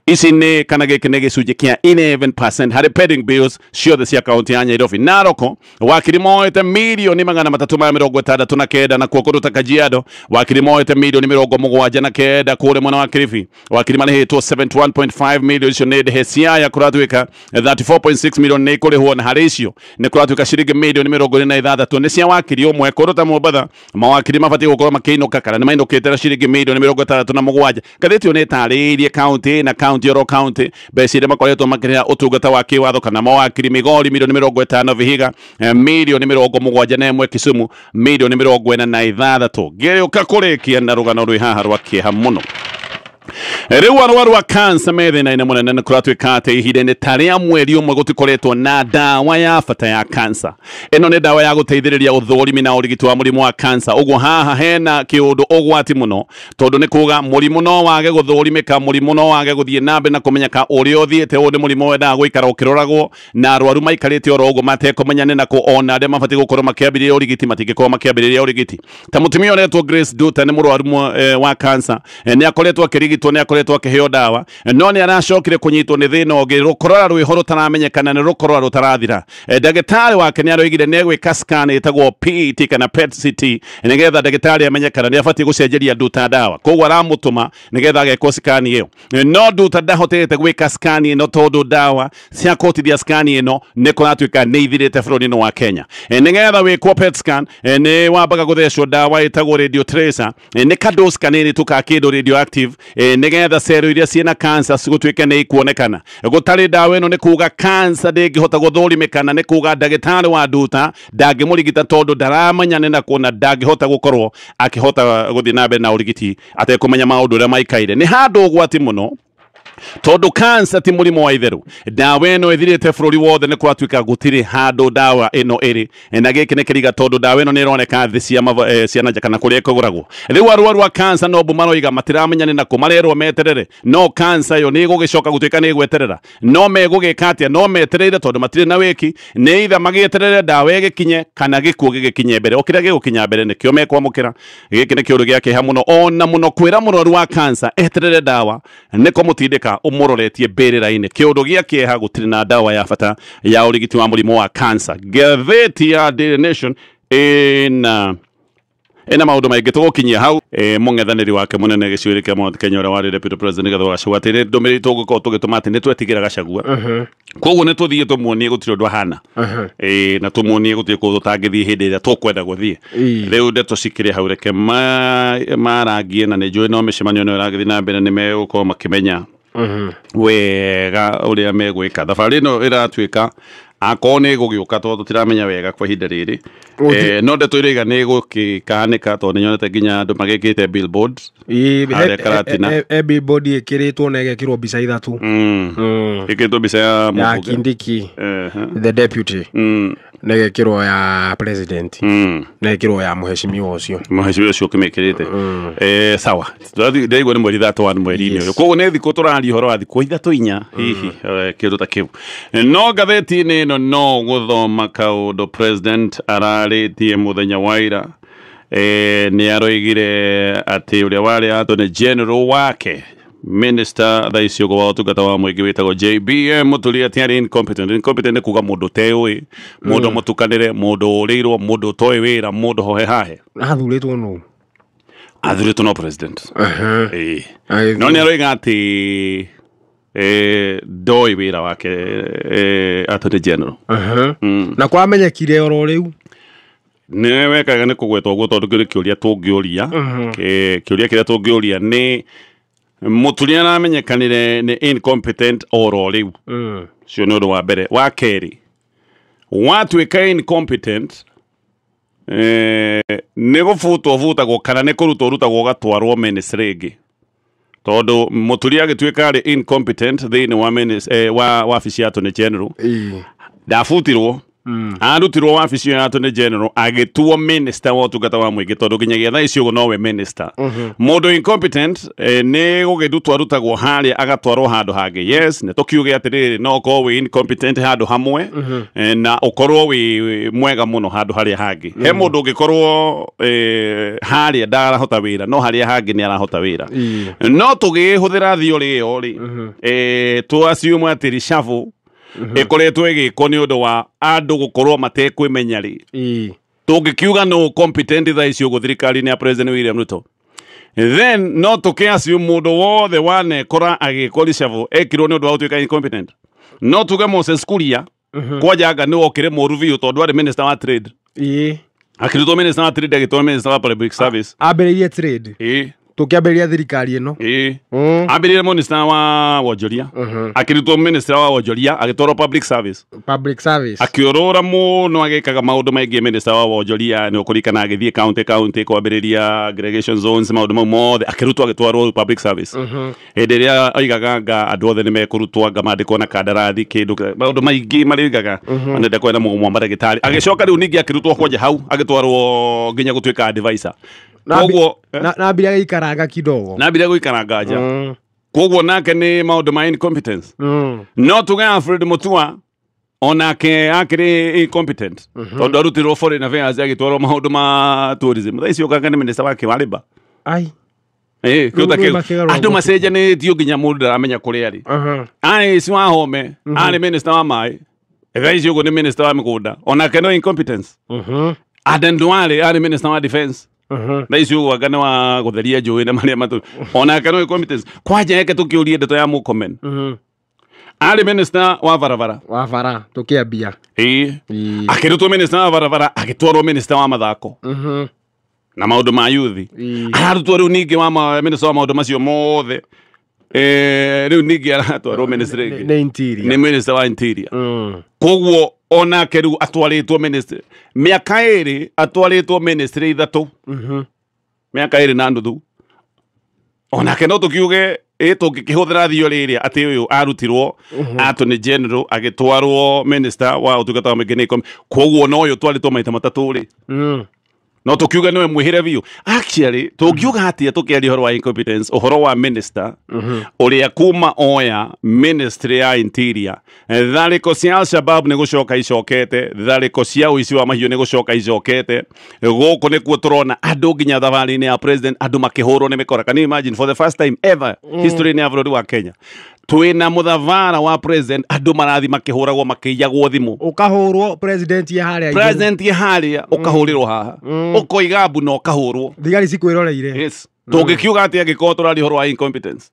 Ici nĩ kana gĩkĩ nĩ gĩcunjĩ kĩa 11% harĩ pending bills ciothe cia kaunti ya Nairobi. Naroko wakiri moete mirioni 369, na kuo kũndũ ta Kajiado wakiri moete mirioni 79 kũrĩa mwena wa Kilifi wakiri marĩhĩtwo 71.5 million. Icio nĩ ndĩhe Siaya kũratuĩka 34.6 million nĩ ikũrĩhwo, na harĩ icio nĩ kũratuĩka ciringi mirioni 46 nĩ cia wakiri ũmwe. Kũndũ ta Mombatha mawakiri mabatiĩ gũkorwo makĩinũka kana nĩ mainũkĩte na ciringi mirioni 67. Ngathĩti ĩyo nĩ ĩtarĩirie kaunti na kaunti oro kaunti mbeca iria makoretwo makĩrĩha ũtungata wa kĩwatho kana mawakiri Migori mirioni 50, Vihiga mirioni 71, Kisumu mirioni 46. Ngĩũka kũrĩkia na rũgano rwĩ haha rwa kĩeha mũno. Rĩu arwaru a cancer me thĩna-inĩ mũnene nĩ kũratuĩka atĩ ihinda-inĩ ta rĩa mweri ũmwe gũtikoretwo na ndawa ya bata ya cancer. Ĩno nĩ ndawa ya gũteithĩrĩria ũthũrimi na ũrigiti wa mũrimũ wa cancer. Ũguo haha hena kĩũndũ ũgwati mũno tondũ nĩ kuga mũrimũ no wage gũthũrimĩka, mũrimũ no wage gũthiĩ na mbere na kũmenyeka ũrĩa ũthiĩte. Ũyũ nĩ mũrimũ wendaga gũikara ũkĩroragwo na arwaru maikarĩte oro ũguo matekũmenya nĩ nakũ, ona arĩa mabatiĩ gũkorwo makĩambĩrĩria ũrigiti matingĩkorwo makĩambĩrĩria ũrigiti. Ta mũtumia ũretwo Grace Duta nĩ mũrwaru wa cancer, nĩ akoretwo akĩrigitwo, nĩ akoretwo akoretwo akĩheo ndawa no nĩ aracokire kũnyitwo nĩ thĩna ũngĩ rũkorora rwĩho rũtaramenyekana nĩ rũkorora rũtarathira. Ndagĩtarĩ wake nĩ aroigire nĩ egwĩka scan ĩtagwo PET kana PET CT nĩgetha ndagĩtarĩ amenye kana nĩ abatiĩ gũcenjeria Nduta ndawa, koguo aramũtũma nĩgetha agekwo scan ĩyo. No Nduta ndahotete gwĩka scan ĩno tondũ ndawa cia kũhotithia scan ĩno nĩ kũratuĩka nĩ ithirĩte bũrũri-inĩ wa Kenya. Nĩgetha wĩkwo PET scan nĩ wambaga gũthecwo ndawa ĩtagwo radio tracer, nĩ kadosi kanini tu ka kĩndũ radioactive, nĩgetha cero iria ciĩna cancer cigũtuĩke nĩ ikuonekana. Gũtarĩ ndawa ĩno nĩ kuga cancer ndĩngĩhota gũthũrimĩkana, nĩ kuga ndagĩtarĩ wa Nduta ndangĩmũrigita tondũ ndaramenya nĩ nakũ na ndangĩhota gũkorwo akĩhota gũthiĩ na mbere na ũrigiti atekũmenya maũndũ ũrĩa maikaire. Nĩ handũ ũgwati mũno tondũ cancer ti mũrimũ wa itherũ. Ndawa ĩno ĩthirĩte bũrũri wothe, nĩ kũratuĩka gũtirĩ handũ ndawa ĩno ĩrĩ, na gĩkĩ nĩ kĩriga tondũ ndawa ĩno nĩ ĩroneka thĩ cia na nja kana kũrĩa ĩkũgũragwo. Rĩu arwaru a cancer no mbu maroiga matiramenya nĩ nakũ, marerwo meterere, no cancer ĩyo nĩ ĩgũgĩcoka gũtuĩka nĩ ĩgweterera. No megũgĩka atĩa? No metereire tondũ matirĩ na wĩki, nĩ either magĩeterere ndawa ĩgĩkinye kana gĩkuũ gĩgĩkinye mbere. O kĩrĩa gĩgũkinya mbere nĩkĩo mekwamũkĩra. Gĩkĩ nĩ kĩũndũ gĩa kĩeha mũno, ona mũno kwĩra mũrwaru wa cancer eterere ndawa nĩ kũmũtindĩka ũmũroretie mbĩrĩra-inĩ. Kĩũndũ gĩa kĩeha, gũtirĩ na ndawa ya bata ya ũrigiti wa mũrimũ wa cancer. Ngathĩti ya Daily Nation ĩna maũndũ maingĩ tũgũkinyia hau. Mũng'ethanĩri wake mũnene gĩcigo-inĩ kĩa Mount Kenya ũrĩa warĩ deputy president Rigathĩ wa Gachagua atĩ nĩ ndũmĩrĩri tũgũkorwo tũgĩtũma atĩ nĩ twetigĩra Gachagua, koguo nĩ tũthiĩ tũmuonie gũtirĩ ũndũ ahana, na tũmuonie gũtirĩ kũndũ tũtangĩthiĩ hĩndĩ ĩrĩa tũkwenda gũthiĩ. Rĩu ndeto cikĩrĩ hau, reke marangie, na nĩ njũĩ no mĩcemanio ĩno ĩragĩthiĩ na mbere nĩ megũkorwo makĩmenya wega ũrĩa megwĩka. Thabarĩ ĩno ĩratuĩka akorwo nĩ ĩgũgĩũka tondũ tũtiramenya wega kwa ihinda rĩrĩ. No ndeto ĩraiga nĩ ĩgũkĩkahanĩka tondũ nĩ nyonete nginya andũ magĩkĩte billboard harĩa Karatina. E billboard ĩkĩrĩtwo na ĩgekĩrwo mbica ithatũ. Ĩkĩrĩtwo mbica ya ya mũmbunge. Kindiki the deputy, na ĩgekĩrwo ya president, na ĩgekĩrwo ya mũhecimiwa ũcio. Mũhecimiwa ũcio ũkĩmĩkĩrĩte. Sawa. Ndaigua nĩ mweri 31 mweri-inĩ ũyũ, koguo nĩ thikũ tũraria ũhoro wa thikũ ithatũ inya hihi, kĩndũ ta kĩu. No ngathĩti-inĩ ĩno no gũthoma kaũndũ president ararĩtie mũthenya wa ira. Nĩ aroigire atĩ ũrĩa warĩ attorney general wake, minister thaa ici ũguo wa ũtungata wa mũingĩ wĩtagwo JBM Mũturi, atĩ arĩ incompetent. Incompetent nĩ kuga mũndũ ũteũĩ, mũndũ mũtukanĩre, mũndũ ũrĩirwo, mũndũ ũtoĩ wĩra, mũndũ hohe hahe. Athurĩtwo nũ? Athurĩtwo no president. Ĩĩ. No nĩ aroiga atĩ ndoĩ wĩra wake, attorney general. Na kwamenyekire oro rĩu? Nĩ wekaga nĩ kũgwetwo ũguo tondũ kĩu nĩ kĩũria tũngĩũria. Kĩũria kĩrĩa tũngĩũria nĩ Mũturi aramenyekanire nĩ incompetent oro rĩu? Ũcio nĩ ũndũ wa mbere. Wa kerĩ, watuĩka incompetent, nĩ gũbutwo butagwo kana nĩ kũrutwo ũrutagwo ũgatwarwo ministry ĩngĩ? Tondũ Mũturi agĩtuĩka arĩ incompetent thĩinĩ wa wa wabici ya attorney general, ndabutirwo, arutirwo wabici ya attorney general agĩtuo minister wa ũtungata wa mũingĩ, tondũ nginyagia thaa ici ũguo nowe minister. Mũndũ incompetent, nĩ gũgĩrutwo arutagwo harĩa agatwarwo handũ hangĩ? Yes, nĩ tũkiuge atĩrĩrĩ, no ũkorwo wĩ incompetent handũ hamwe, na ũkorwo wĩ mwega mũno handũ harĩa hangĩ. He mũndũ ũngĩkorwo harĩa ndarahota wĩra, no harĩa hangĩ nĩ arahota wĩra. No tũgĩhũthĩra theory ĩyo rĩ, tũ assume atĩ reshuffle ĩkoretwo ĩgĩkwo nĩ ũndũ wa andũ gũkorwo matekwĩmenya rĩ, tũngĩkiuga no competent thaa ici ũguo thirikari-inĩ ya President William Ruto, then no tũkĩ assume mũndũ wothe wanekora agĩkwo reshuffle ekirwo nĩ ũndũ wa gũtuĩka incompetent? No tuge Moses Kuria kwajanga nĩ wokire mũru biũ tondũ arĩ minister wa trade, akĩrutwo minister wa trade agĩtwo minister wa public service. Ambĩrĩirie trade tũkĩambĩrĩria thirikari ĩno. Ĩĩ. Ambĩrĩire minister wa wonjoria, akĩrutwo minister wa wonjoria agĩtwarwo public service. Public service. Akĩũrũra mũno agĩkaga maũndũ maingĩ minister wa wonjoria, nĩ ũkũririkana agĩthiĩ county county kwambĩrĩria aggregation zones, maũndũ mau mothe, akĩrutwo agĩtwarwo public service. Hĩndĩ ĩrĩa oigaga nga andũ othe nĩ mekũrutwo anga mandĩkwo na kandarathi, kĩndũ maũndũ maingĩ marĩa oigaga nenda kwenda mũgomo wa mandagĩtarĩ, agĩcoka rĩu ningĩ akĩrutwo kwanja hau agĩtwarwo nginya gũtuĩka advisor. Koguo Na ambire agĩikaranga kidogo. Na ambire gũikara nganja. Koguo nake nĩ maũndũ ma incompetence. No tuge Alfred Mutua onake akĩrĩ incompetent tondũ arutirwo foreign affairs agĩtwarwo maũndũ ma tourism, thaa ici ũkanga nĩ minister wake wa labour. Ai. Kĩu ta Rĩu kĩu. makĩgarũra Andũ ũguo. macenjanĩtio nginya mũndũ ndaramenya kũrĩa arĩ. Arĩ ci wa Home, arĩ minister wa maĩ, thaa ici ũguo nĩ minister wa mĩgũnda, onake no incompetence. Aden Duale arĩ minister wa defense, thaa ici ũguo anga nĩ wa gũtheria njũĩ na marĩa matũ, onake no incompetence. Kwanja reke tũkĩũrie ndeto ya Murkomen, arĩ minister wa barabara. Wa bara tũkĩambia. Ĩĩ, akĩrutwo minister wa barabara, agĩtwarwo minister wa mathako na maũndũ ma yuthi. Ararutwo rĩu ningĩ wa minister wa maũndũ macio mothe. Rĩu ningĩ aratwarwo ministry ĩngĩ. Nĩ interior. Nĩ minister wa interior. Koguo onake rĩu atwarĩtwo ministry mĩaka 2, atwarĩtwo ministry 3, mĩaka 2.5. Onake no tũkiuge ĩ tũngĩkĩhũthĩra theory ĩrĩa atĩ ũyũ arutirwo attorney general agĩtwarwo minister wa ũtungata wa mũingĩ nĩ koguo no ũyũ twarĩtwo maita 3 rĩ, no tũkiuge nĩwe mwĩhĩre biũ. Actually, tũngiuga atĩa tũkĩaria ũhoro wa incompetence, ũhoro wa minister ũrĩa kuma oya ministry ya interior, tharĩko cia Al-Shabab nĩ gũcoka icokete, tharĩko cia ũici wa mahiũ nĩ gũcoka icokete. Gũkũ nĩkuo tũrona andũ nginya thabarĩ-inĩ ya president andũ makĩhũrwo nĩ mĩkora. Can you imagine, for the first time ever history-inĩ ya bũrũri wa Kenya, twĩna mũthavara wa president, andũ marathi makĩhũragwo, makĩiyagwo thimũ. Ũkahũrwo president ya harĩa igũrũ. President ye harĩa, ũkahũrĩrwo haha, ũkoiga mbu na ũkahũrwo. Thigari cikwĩroreire. Yes, tũngĩkiuga atĩa angĩkorwo tũraria ũhoro wa incompetence?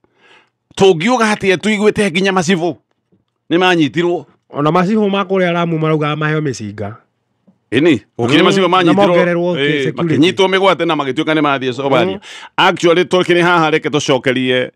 Tũngiuga atĩa tũiguĩte nginya macibũ nĩ manyitirwo? Ona macibũ ma kũrĩa Lamu maraugaga maheo mĩcinga. Ĩni gũkĩrĩ macibũ Na manyitirwo mongererwo security. Makĩnyitwo mĩgwate na magĩtuĩka nĩ mathiĩ Somalia. Actually, tũkĩrĩ haha, reke tũcokerie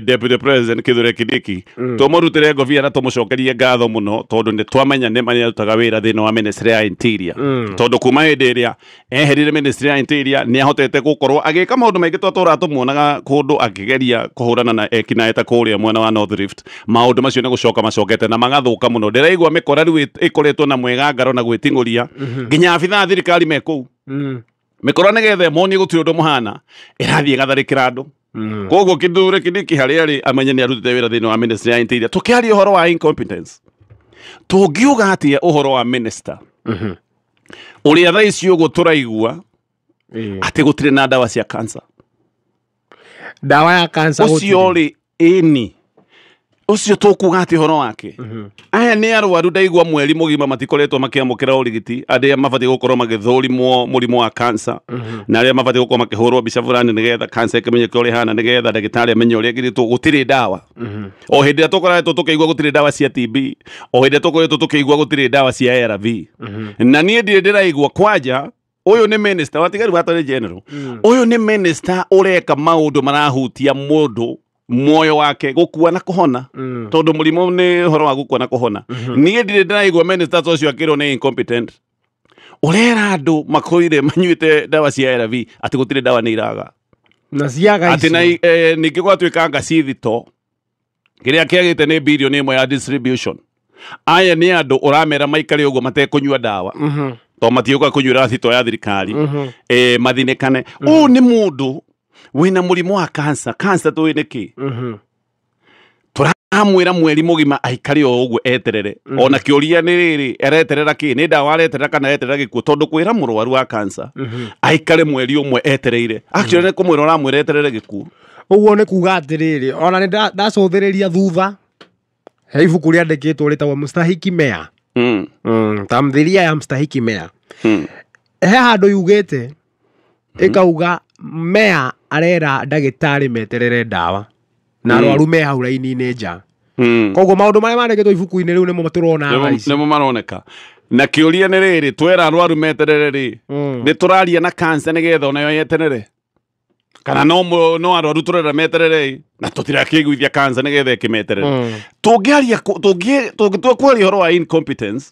Deputy President Kithure Kindiki, tũmũrutĩre ngobia na tũmũcokerie ngatho mũno, tondũ nĩ twamenya nĩ marĩarutaga wĩra thĩinĩ wa ministry ya interior, tondũ kuma hĩndĩ ĩrĩa eherire ministry ya interior nĩ ahotete gũkorwo agĩka maũndũ maingĩ twatũraga tũmuonaga kũndũ akĩgeria kũhũrana na ekinaĩ ta kũrĩa mwena wa North Rift. Maũndũ macio nĩ gũcoka macokete na magathũka mũno. Ndĩraigua mĩkora rĩu ĩkoretwo na mwĩgangaro na gwĩting'ũria nginya abithaa a thirikari me kũu. Mĩkora nĩgetha ĩmonie gũtirĩ ũndũ mũhana, ĩrathiĩ ĩgatharĩkĩra andũ. Koguo Kithure Kindiki harĩa arĩ amenye nĩ arutĩte wĩra thĩinĩ wa ministry ya interior. Tũkĩaria ũhoro wa incompetence, tũngiuga atĩa ũhoro wa minister ũrĩa thaa ici ũguo tũraigua atĩ gũtirĩ na ndawa cia cancer? Ndawa ya cancer Ũcio gũtirĩ. Rĩ, ĩni ũcio tũkuga atĩ ũhoro wake? Aya nĩ arwaru ndaigua mweri mũgima matikoretwo makĩamũkĩra ũrigiti, arĩa mabatiĩ gũkorwo magĩthũrimwo mũrimũ wa cancer na arĩa mabatiĩ gũkorwo makĩhũrwo mbica fulani nĩgetha cancer ĩkĩmenyeke ũrĩa ĩhana, nĩgetha ndagĩtarĩ amenye ũrĩa ĩngĩrigitwo. Gũtirĩ ndawa. O hĩndĩ ĩrĩa tũkoretwo tũkĩigua gũtirĩ ndawa cia TB, o hĩndĩ ĩrĩa tũkoretwo tũkĩigua gũtirĩ ndawa cia ARV, na niĩ ndirĩ ndĩraigua. Kwanja ũyũ nĩ minister watigari wa attorney general, ũyũ nĩ minister ũreka maũndũ marahutia mũndũ muoyo wake, gũkua na kũhona, tondũ mũrimũ nĩ ũhoro wa gũkua na kũhona. Niĩ ndirĩ ndĩraigua minister ta ũcio akĩrwo nĩ incompetent. Ũrera andũ makoire manyuĩte ndawa cia ARV atĩ gũtirĩ ndawa, nĩ iraga. Na ciaga Atĩ na icio. Ningĩ gwatuĩka ngacithito kĩrĩa kĩagĩte nĩ birioni 1 ya distribution. Aya nĩ andũ ũramera maikare ũguo matekũnyua ndawa to matiũka kũnyuĩra thito ya thirikari, mathinĩkane. Ũyũ nĩ mũndũ wĩna mũrimũ wa cancer. Cancer tũĩ nĩ kĩ. Tũramwĩra mweri mũgima aikare o ũguo eterere. Ona kĩũria nĩ rĩrĩ, areterera kĩ? Nĩ ndawa areterera kana areterera gĩkuũ? Tondũ kwĩra mũrwaru wa cancer aikare mweri 1 etereire, actually nĩ kũmwĩra ũramwĩra eterere gĩkuũ. Ũguo nĩ kuga atĩrĩrĩ, ona nĩ ndacũthĩrĩria thutha, he ibuku rĩandĩkĩtwo rĩtagwo Mstahiki Meya. Tamthilia ya Mstahiki Meya. He handũ yugĩte, ĩkauga meya arera ndagĩtarĩ meterere ndawa na arwaru me hau raini-inĩ nja. Koguo maũndũ marĩa mandĩkĩtwo ibuku-inĩ rĩu nĩmo tũrona thaa ici. Nĩmo maroneka. Na kĩũria nĩ rĩrĩ, twera arwaru meterere rĩ, nĩ tũraria na cancer nĩgetha onayo yeterere, kana no arwaru tũrera meterere ĩ, na tũtirakĩiguithia cancer nĩgetha ĩkĩmeterere? Tũngĩaria tũngĩtua kwaria ũhoro wa incompetence,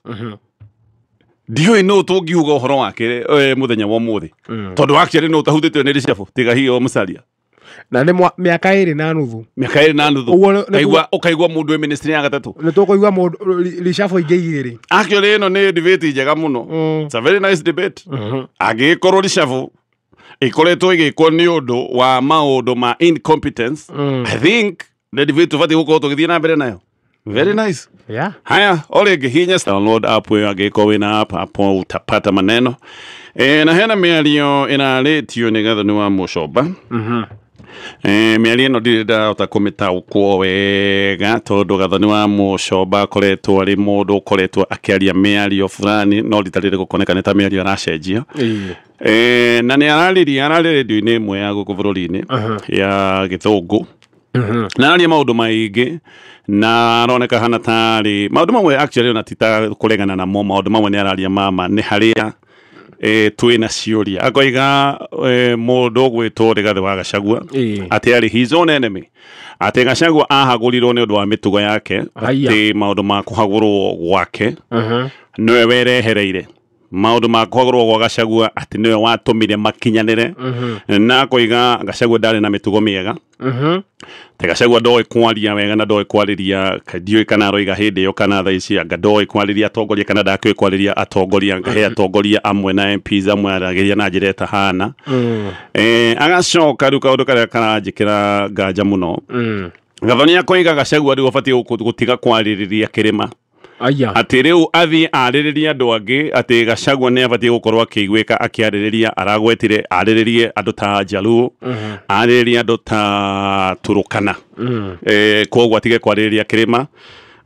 ndiũĩ nũ tũngiuga ũhoro wake mũthenya wa ũmũthĩ, tondũ actually nũ ũtahutĩtio nĩ reshuffle tiga hiyo Musalia? Na nĩ mĩaka 2.5. Mĩaka 2.5. Ũguo nĩ Ũkaigua mũndũ wĩ ministry ya gatatũ. Nĩ tũkũigua mũndũ reshuffle ingĩ 2. Actually, ĩno nĩ debate njega mũno. It's a very nice debate. Angĩgĩkorwo reshuffle ĩkoretwo ĩgĩkwo nĩ ũndũ wa maũndũ ma incompetence, I think the debate tũbatiĩ gũkorwo tũgĩthiĩ na mbere nayo. Very nice. Haya, o rĩngĩ hinya download app ĩyo angĩkorwo wĩna app hapo utapata maneno. Na hena mĩario ĩrarĩtio nĩ Gathoni wa Mũcomba. Mĩario ĩno ndirĩ ndahota kũmĩtaũkwo wega tondũ Gathoni wa Mũcomba akoretwo arĩ mũndũ ũkoretwo akĩaria mĩario fulani no rita rĩrĩ gũkoneka nĩ ta mĩario aracenjia. Na nĩ ararĩria ararĩ redio-inĩ ĩmwe ya gũkũ bũrũri-inĩ ya gĩthũngũ na araria maũndũ maingĩ na aroneka hana tarĩ maũndũ mamwe actually ona ti ta kũregana namo, maũndũ mamwe nĩ araria mama nĩ harĩa twĩna ciũria akoiga mũndũ ũgwĩtwo Rigathĩ wa Gachagua atĩ arĩ his own enemy, atĩ Gachagua ahagũrirwo nĩ ũndũ wa mĩtugo yake, atĩ maũndũ ma kũhagũrwo gwake nĩwe werehereire maũndũ ma kũhagũrwo gwa Gachagua, atĩ nĩwe watũmire makinyanĩre, na akoiga Gachagua ndarĩ na mĩtugo mĩega, te Gachagua ndoĩ kwaria wega na ndoĩ kwarĩria, ndiũĩ kana aroiga hĩndĩ ĩyo kana thaa ici, anga ndoĩ kwarĩria atongoria kana ndakĩũĩ kwarĩria atongoria, ngahe atongoria amwe na MPs amwe aragĩria na njĩra ĩtahana. Agacoka rĩu kaũndũ karĩa karanjĩkĩra nganja mũno, Gathoni akoiga Gachagua rĩu abatiĩ gũtiga kwarĩrĩria kĩrĩma, atĩ rĩu athiĩ arĩrĩrie andũ angĩ, atĩ Gachagua nĩ abatiĩ gũkorwo akĩiguĩka akĩarĩrĩria, aragwetire arĩrĩrie andũ ta Jaluo, arĩrĩrie andũ ta Turukana, koguo atige kwarĩrĩria kĩrĩma,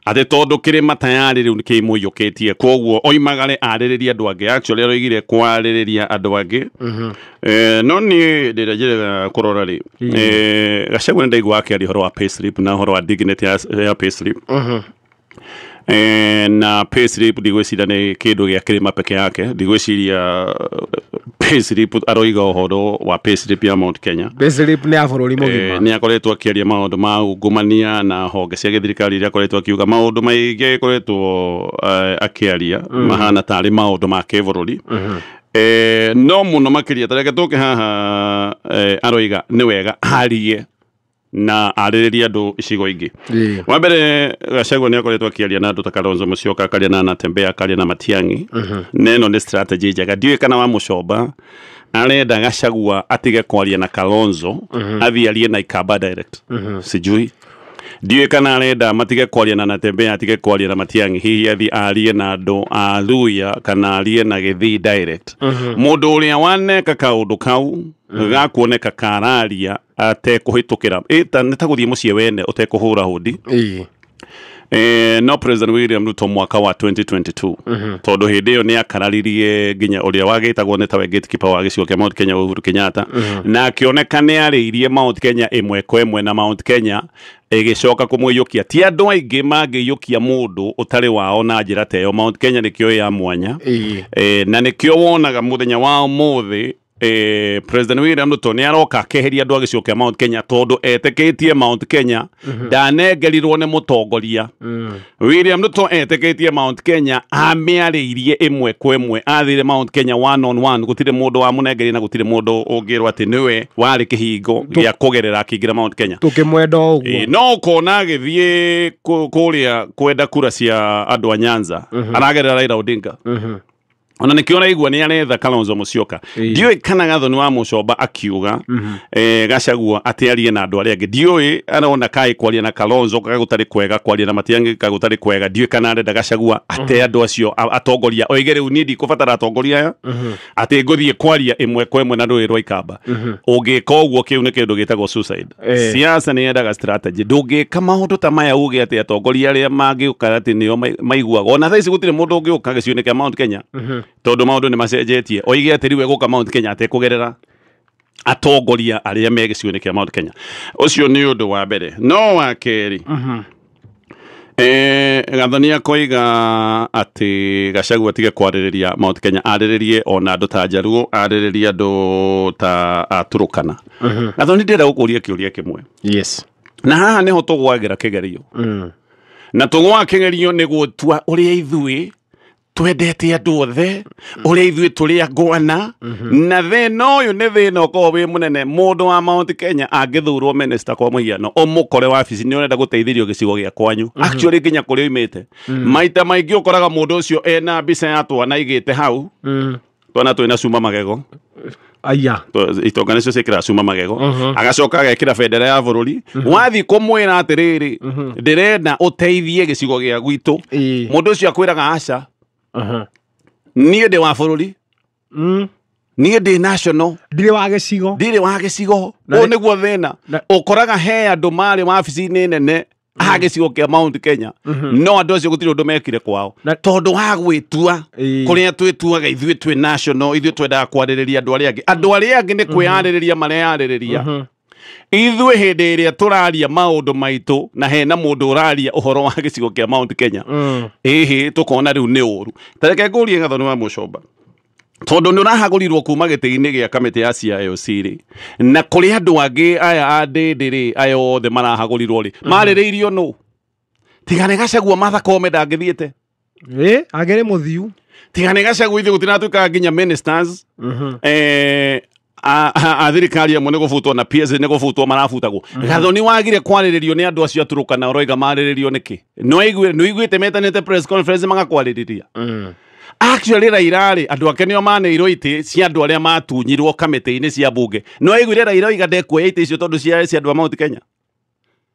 atĩ tondũ kĩrĩma tayari rĩu nĩkĩmũiyũkĩtie, koguo oimagare arĩrĩrie andũ angĩ. Actually aroigire kwarĩrĩria andũ angĩ. No niĩ ndĩrĩa njĩrega kũrora rĩ, Gachagua nĩ ndaigua akĩaria ũhoro wa payslip na ũhoro wa dignity ya payslip. Na payslip ndigwĩciria nĩ kĩndũ gĩa kĩrĩma peke yake, ndigwĩciria payslip aroiga ũhoro wa payslip ya Mount Kenya. Payslip nĩ ya bũrũri mũgima. Nĩ akoretwo akĩaria maũndũ ma ungumania na honge cia gĩthirikari iria akoretwo akiuga maũndũ maingĩ akoretwo akĩaria mahana tarĩ maũndũ ma kĩbũrũri. No mũno makĩria ta reke tũke haha, aroiga nĩ wega arie na arĩrĩrie andũ icigo ingĩ. Wa mbere Gachagua nĩ akoretwo akĩaria na andũ ta Kalonzo Musyoka, akaria na Natembeya, akaria na Matiang'i. Na ĩno nĩ strategy njega. Ndiũĩ kana wa Mũcomba arenda Gachagua atige kwaria na Kalonzo, athiĩ arie na Ikamba direct. Sijui. Ndiũĩ kana arenda matige kwaria na Natembeya, atige kwaria na Matiang'i, hihi athiĩ arie na andũ a Luhya kana arie na Gĩthii direct. Mũndũ ũrĩa waneka kaũndũ kau gakuoneka kararia atekũhĩtũkĩra nĩ ta gũthiĩ mũciĩ wene ũtekũhũra hũndi. No President William Ruto mwaka wa 2022, tondũ hĩndĩ ĩyo nĩ akararirie nginya ũrĩa wagĩtagwo nĩ tawe gatekeeper wa gĩcigo kĩa Mount Kenya Uhuru Kenyatta, na akĩoneka nĩ arĩirie Mount Kenya ĩmwe kwa ĩmwe, na Mount Kenya ĩgĩcoka kũmũiyũkia. Ti andũ aingĩ mangĩiyũkia mũndũ ũtarĩ wao na njĩra ta ĩyo. Mount Kenya nĩkĩo ya mwanya. Na nĩkĩo wonaga mũthenya wa ũmũthĩ President William Ruto nĩ aroka akeheria andũ a gĩcigo kĩa Mount Kenya, tondũ etĩkĩtie Mount Kenya ndanengerirwo nĩ mũtongoria. William Ruto etĩkĩtie Mount Kenya amĩarĩirie ĩmwe kwa ĩmwe, athire Mount Kenya one on one, gũtirĩ mũndũ wamũnengeria na gũtirĩ mũndũ ũngĩrwo atĩ nĩwe warĩ kĩhingo gĩa kũgerera akĩingĩra Mount Kenya. Tũkĩmwenda ũguo. No ũkona agĩthiĩ kũrĩa kwenda kura cia andũ a Nyanza, aragerera Raila Odinga. Ona nĩkĩo ũraigua nĩ aretha Kalonzo Musyoka. Ndiũĩ kana Gathoni wa Mũcomba akiuga Gachagua atĩ arie na andũ arĩa angĩ, ndiũĩ arona kaĩ kwaria na Kalonzo kaga gũtarĩ kwega, kwaria na Matiang'i kaga gũtarĩ kwega, ndiũĩ kana arenda Gachagua ate andũ acio atongoria oige rĩu niĩ ndikũbatara atongoria aya, atĩ ngũthiĩ kwaria ĩmwe kwa ĩmwe na rũĩ rwa Ikamba. Ũngĩka ũguo kĩu nĩ kĩndũ gĩtagwo suicide. Siasa nĩ yendaga strategy. Ndũngĩka maũndũ ta maya uge atĩ atongoria arĩa mangĩũka atĩ nĩo maiguaga. Ona thaa ici gũtirĩ mũndũ ũngĩũka gĩcigo-inĩ kĩa Mount Kenya, tondũ maũndũ nĩ macenjetie, oige atĩ rĩu egũka Mount Kenya atekũgerera atongoria arĩa me gĩcigo-inĩ kĩa Mount Kenya. Ũcio nĩ ũndũ wa mbere. No wa kerĩ, Gathoni akoiga atĩ Gachagua atige kwarĩrĩria Mount Kenya, arĩrĩrie ona andũ ta Jaluo, arĩrĩrie andũ ta a Turukana. Gathoni, ndĩrenda gũkũria kĩũria kĩmwe. Na haha nĩho tũgwagĩra kĩgerio. Na tũgwaga kĩgerio nĩ gũtua ũrĩa ithuĩ twendete andũ othe, ũrĩa ithuĩ tũrĩ angwana, na thĩna ũyũ nĩ thĩna ũkoragwo wĩ mũnene. Mũndũ wa Mount Kenya angĩthurwo minister kwa mũhiano, ũmũkore wabici nĩ ũrenda gũteithĩrio gĩcigo gĩa kwanyu, actually nginya kũrĩa oimĩte, maita maingĩ ũkoraga mũndũ ũcio ena mbica ya twana aigĩte hau, twana twĩna cuma magego. Aya. Itonga nĩcio ciĩkĩraga cuma magego, agacoka agekĩra bendera ya bũrũri. Wathiĩ kũmwĩra atĩrĩrĩ, ndĩrenda ũteithie gĩcigo gĩa gwitũ, mũndũ ũcio akwĩraga aca, niĩ ndĩ wa bũrũri, Niĩ ndĩ national. Ndirĩ wa gĩcigo. Ndirĩ wa gĩcigo. Ũũ nĩguo thĩna. Ũkoraga he andũ marĩ wabici-inĩ nene a gĩcigo kĩa Mount Kenya, no andũ acio gũtirĩ ũndũ mekire kwao tondũ wa gwĩtua kũrĩa twĩtuaga ithuĩ twĩ national, ithuĩ twendaga kwarĩrĩria andũ arĩa angĩ. Andũ arĩa angĩ nĩ kwĩyarĩrĩria mareyarĩrĩria. Ithuĩ hĩndĩ ĩrĩa tũraria maũndũ maitũ na hena mũndũ ũraria ũhoro wa gĩcigo kĩa Mount Kenya, ĩhĩ tũkona rĩu nĩ ũru. Ta reke ngũrie Gathoni wa Mũcomba, tondũ nĩ ũrahagũrirwo kuma gĩtĩ-inĩ gĩa kamĩtĩ ya CIOC rĩ, na kũrĩ andũ angĩ aya a Ndĩndĩ rĩ, aya othe marahagũrirwo rĩ, marĩrĩirio nũ? Tiga nĩ Gachagua Martha Koome ndangĩthiĩte. Agĩrĩ mũthiu. Tiga nĩ Gachagua ithuĩ gũtinatuĩkaga nginya ministers. A thirikari amwe nĩ gũbutwo na PS nĩ gũbutwo marabutagwo. Gathoni wagire kwarĩrĩrio nĩ andũ acio aturũkana ũroiga marĩrĩrio nĩkĩ? Nĩ ũiguĩte metanĩte press conference magakwarĩrĩria? Actually Raila rĩ, andũ ake nĩo maneirwo itĩ cia andũ arĩa matunyirwo kamĩtĩ-inĩ cia bunge. No aiguire Raila oiga ndekuoya itĩ icio tondũ cia andũ a Mount Kenya.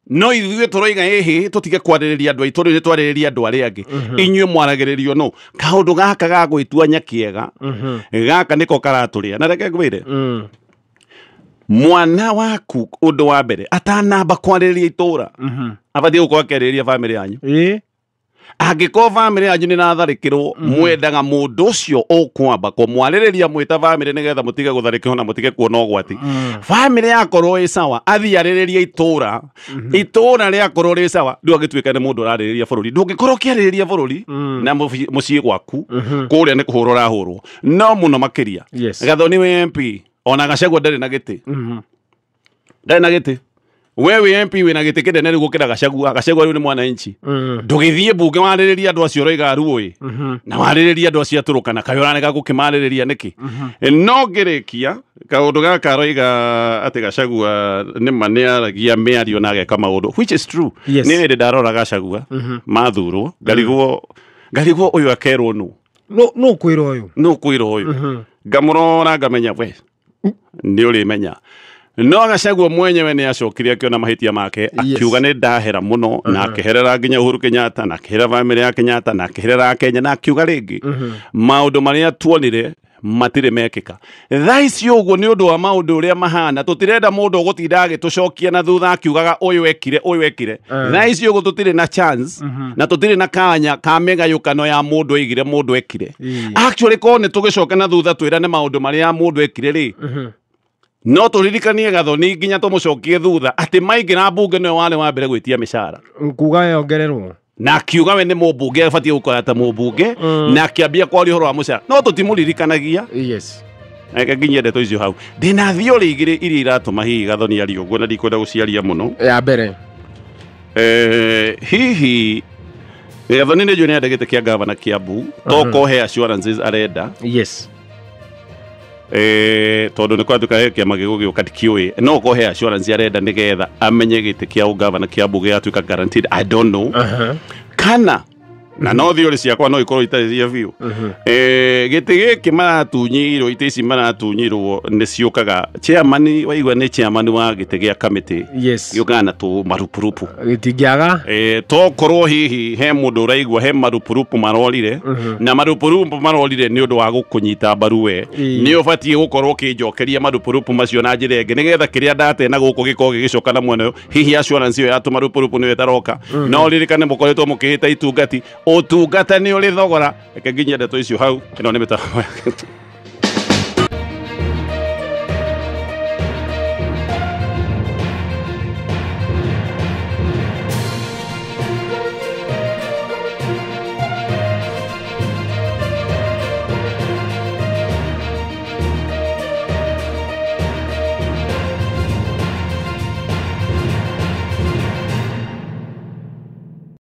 No ithuĩ tũroiga ĩhĩ tũtige kwarĩrĩria andũ aitũ, rĩu nĩ twarĩrĩria andũ arĩa angĩ. Inyuĩ mwaragĩrĩrio no kaũndũ gaka ga gwĩtua nyakĩega gaka nĩko karatũrĩa. Na reke ngwĩre, mwana waku ũndũ wa mbere atanamba kwarĩrĩria itũra abatiĩ gũkorwo akĩarĩrĩria bamĩrĩ yanyu. Angĩkorwo bamĩrĩ yanyu nĩ ratharĩkĩrwo, mwendaga mũndũ ũcio ũkwamba kũmwarĩrĩria mwĩta bamĩrĩ nĩgetha mũtige gũtharĩkĩrwo na mũtige kuona ũgwati. Bamĩrĩ yakorwo ĩ sawa, athiĩ arĩrĩrie itũra. Itũra rĩakorwo rĩ sawa, rĩu agĩtuĩka nĩ mũndũ ũrarĩrĩria bũrũri. Ndũngĩkorwo ũkĩarĩrĩria bũrũri na mũciĩ gwaku kũrĩa nĩ kũhũrwo ũrahũrwo. No mũno makĩria Gathoni wĩ MP, ona Gachagua ndarĩ na gĩtĩ. Ndarĩ na gĩtĩ. We wĩ MP wĩna gĩtĩ kĩnene rĩu gũkĩra Gachagua. Gachagua rĩu nĩ mwananchi. Ndũgĩthiĩ mbunge warĩrĩria andũ acio ũroiga ruĩ na warĩrĩria andũ acio atũrũkana, kaĩ ũrarega gũkĩmarĩrĩria nĩkĩ? No ngĩrĩkia kaũndũ gaka aroiga atĩ Gachagua nĩma nĩaragia mĩario na ageka maũndũ, which is true. Nĩ hĩndĩ ndarora Gachagua mathurwo, ngarigwo ũyũ akerwo nũ. No kwĩrwo ũyũ. Nũ kwĩrwo ũyũ, ngamũrora ngamenya we nĩ ũrĩmenya. No Gachagua mwenyewe nĩ acokire akĩona mahĩtia make, akiuga nĩ ndahera mũno, na akĩherera nginya Uhuru Kenyatta, na akĩherera bamĩrĩ ya Kenyatta, na akĩherera Kenya, na akiuga rĩngĩ maũndũ marĩa tuonire matirĩ mekĩka. Thaa ici ũguo nĩ ũndũ wa maũndũ ũrĩa mahana, tũtirenda mũndũ ũgũtinda agĩtũcokia na thutha akiugaga ũyũ ekire ũyũ ekire. Thaa ici ũguo tũtirĩ na chance na tũtirĩ na kanya ka mĩgayũkano ya mũndũ oigire mũndũ ekire. Actually korwo nĩ tũgĩcoka na thutha twĩrane maũndũ marĩa mũndũ ekire rĩ, no tũririkanie Gathoni nginya tũmũcokie thutha atĩ maingĩra mbunge nĩwe warĩ wa mbere gwĩtia mĩcara Kuga yongererwo. Na akiuga we nĩ mũmbunge abatiĩ gũkorwo ta mũmbunge, na akĩambia kwaria ũhoro wa mũcara, no tũtimũririkanagia. Reke nginyie ndeto icio hau. Ndĩna theory igĩrĩ iria iratũma hihi Gathoni arie ũguo, na ndikwenda gũciaria mũno. Ya mbere. Hihi Gathoni nĩ njũĩ nĩ enda gĩtĩ kĩa gavana Kiambu, to he assurances arenda. Tondũ nĩ kwatuĩka he kĩama gĩgũgĩũka ndikĩũĩ, no ko he assurance arenda nĩgetha amenye gĩtĩ kĩa ũgavana Kiambu gĩgatuĩka guaranteed, I don't know. Kana na no theory ciakwa no ikorwo itarĩ cia biũ. Gĩtĩ gĩkĩ maratunyirwo, itĩ ici maratunyirwo nĩ ciũkaga chairman, waigua nĩ chairman wa gĩtĩ gĩa kamĩtĩ, gĩũkaga na tũ marupurupu. Gĩtingĩaga. Tokorwo hihi he mũndũ ũraigua he marupurupu marorire, na marupurupu marorire nĩ ũndũ wa gũkũnyita mbaru we, nĩ ũbatiĩ gũkorwo ũkĩnjokeria marupurupu macio na njĩra ĩngĩ nĩgetha kĩrĩa ndate na gũkũ gĩkorwo gĩgĩcoka na mwena ũyũ. Hihi assurance ĩyo ya tũmarupurupu nĩyo ĩtaroka. No ririkane mũkoretwo mũkĩhĩta itungati, ũtungata nĩ ũrĩ thogora. Reke nginyie ndeto icio hau. Ĩno nĩ mĩtambo.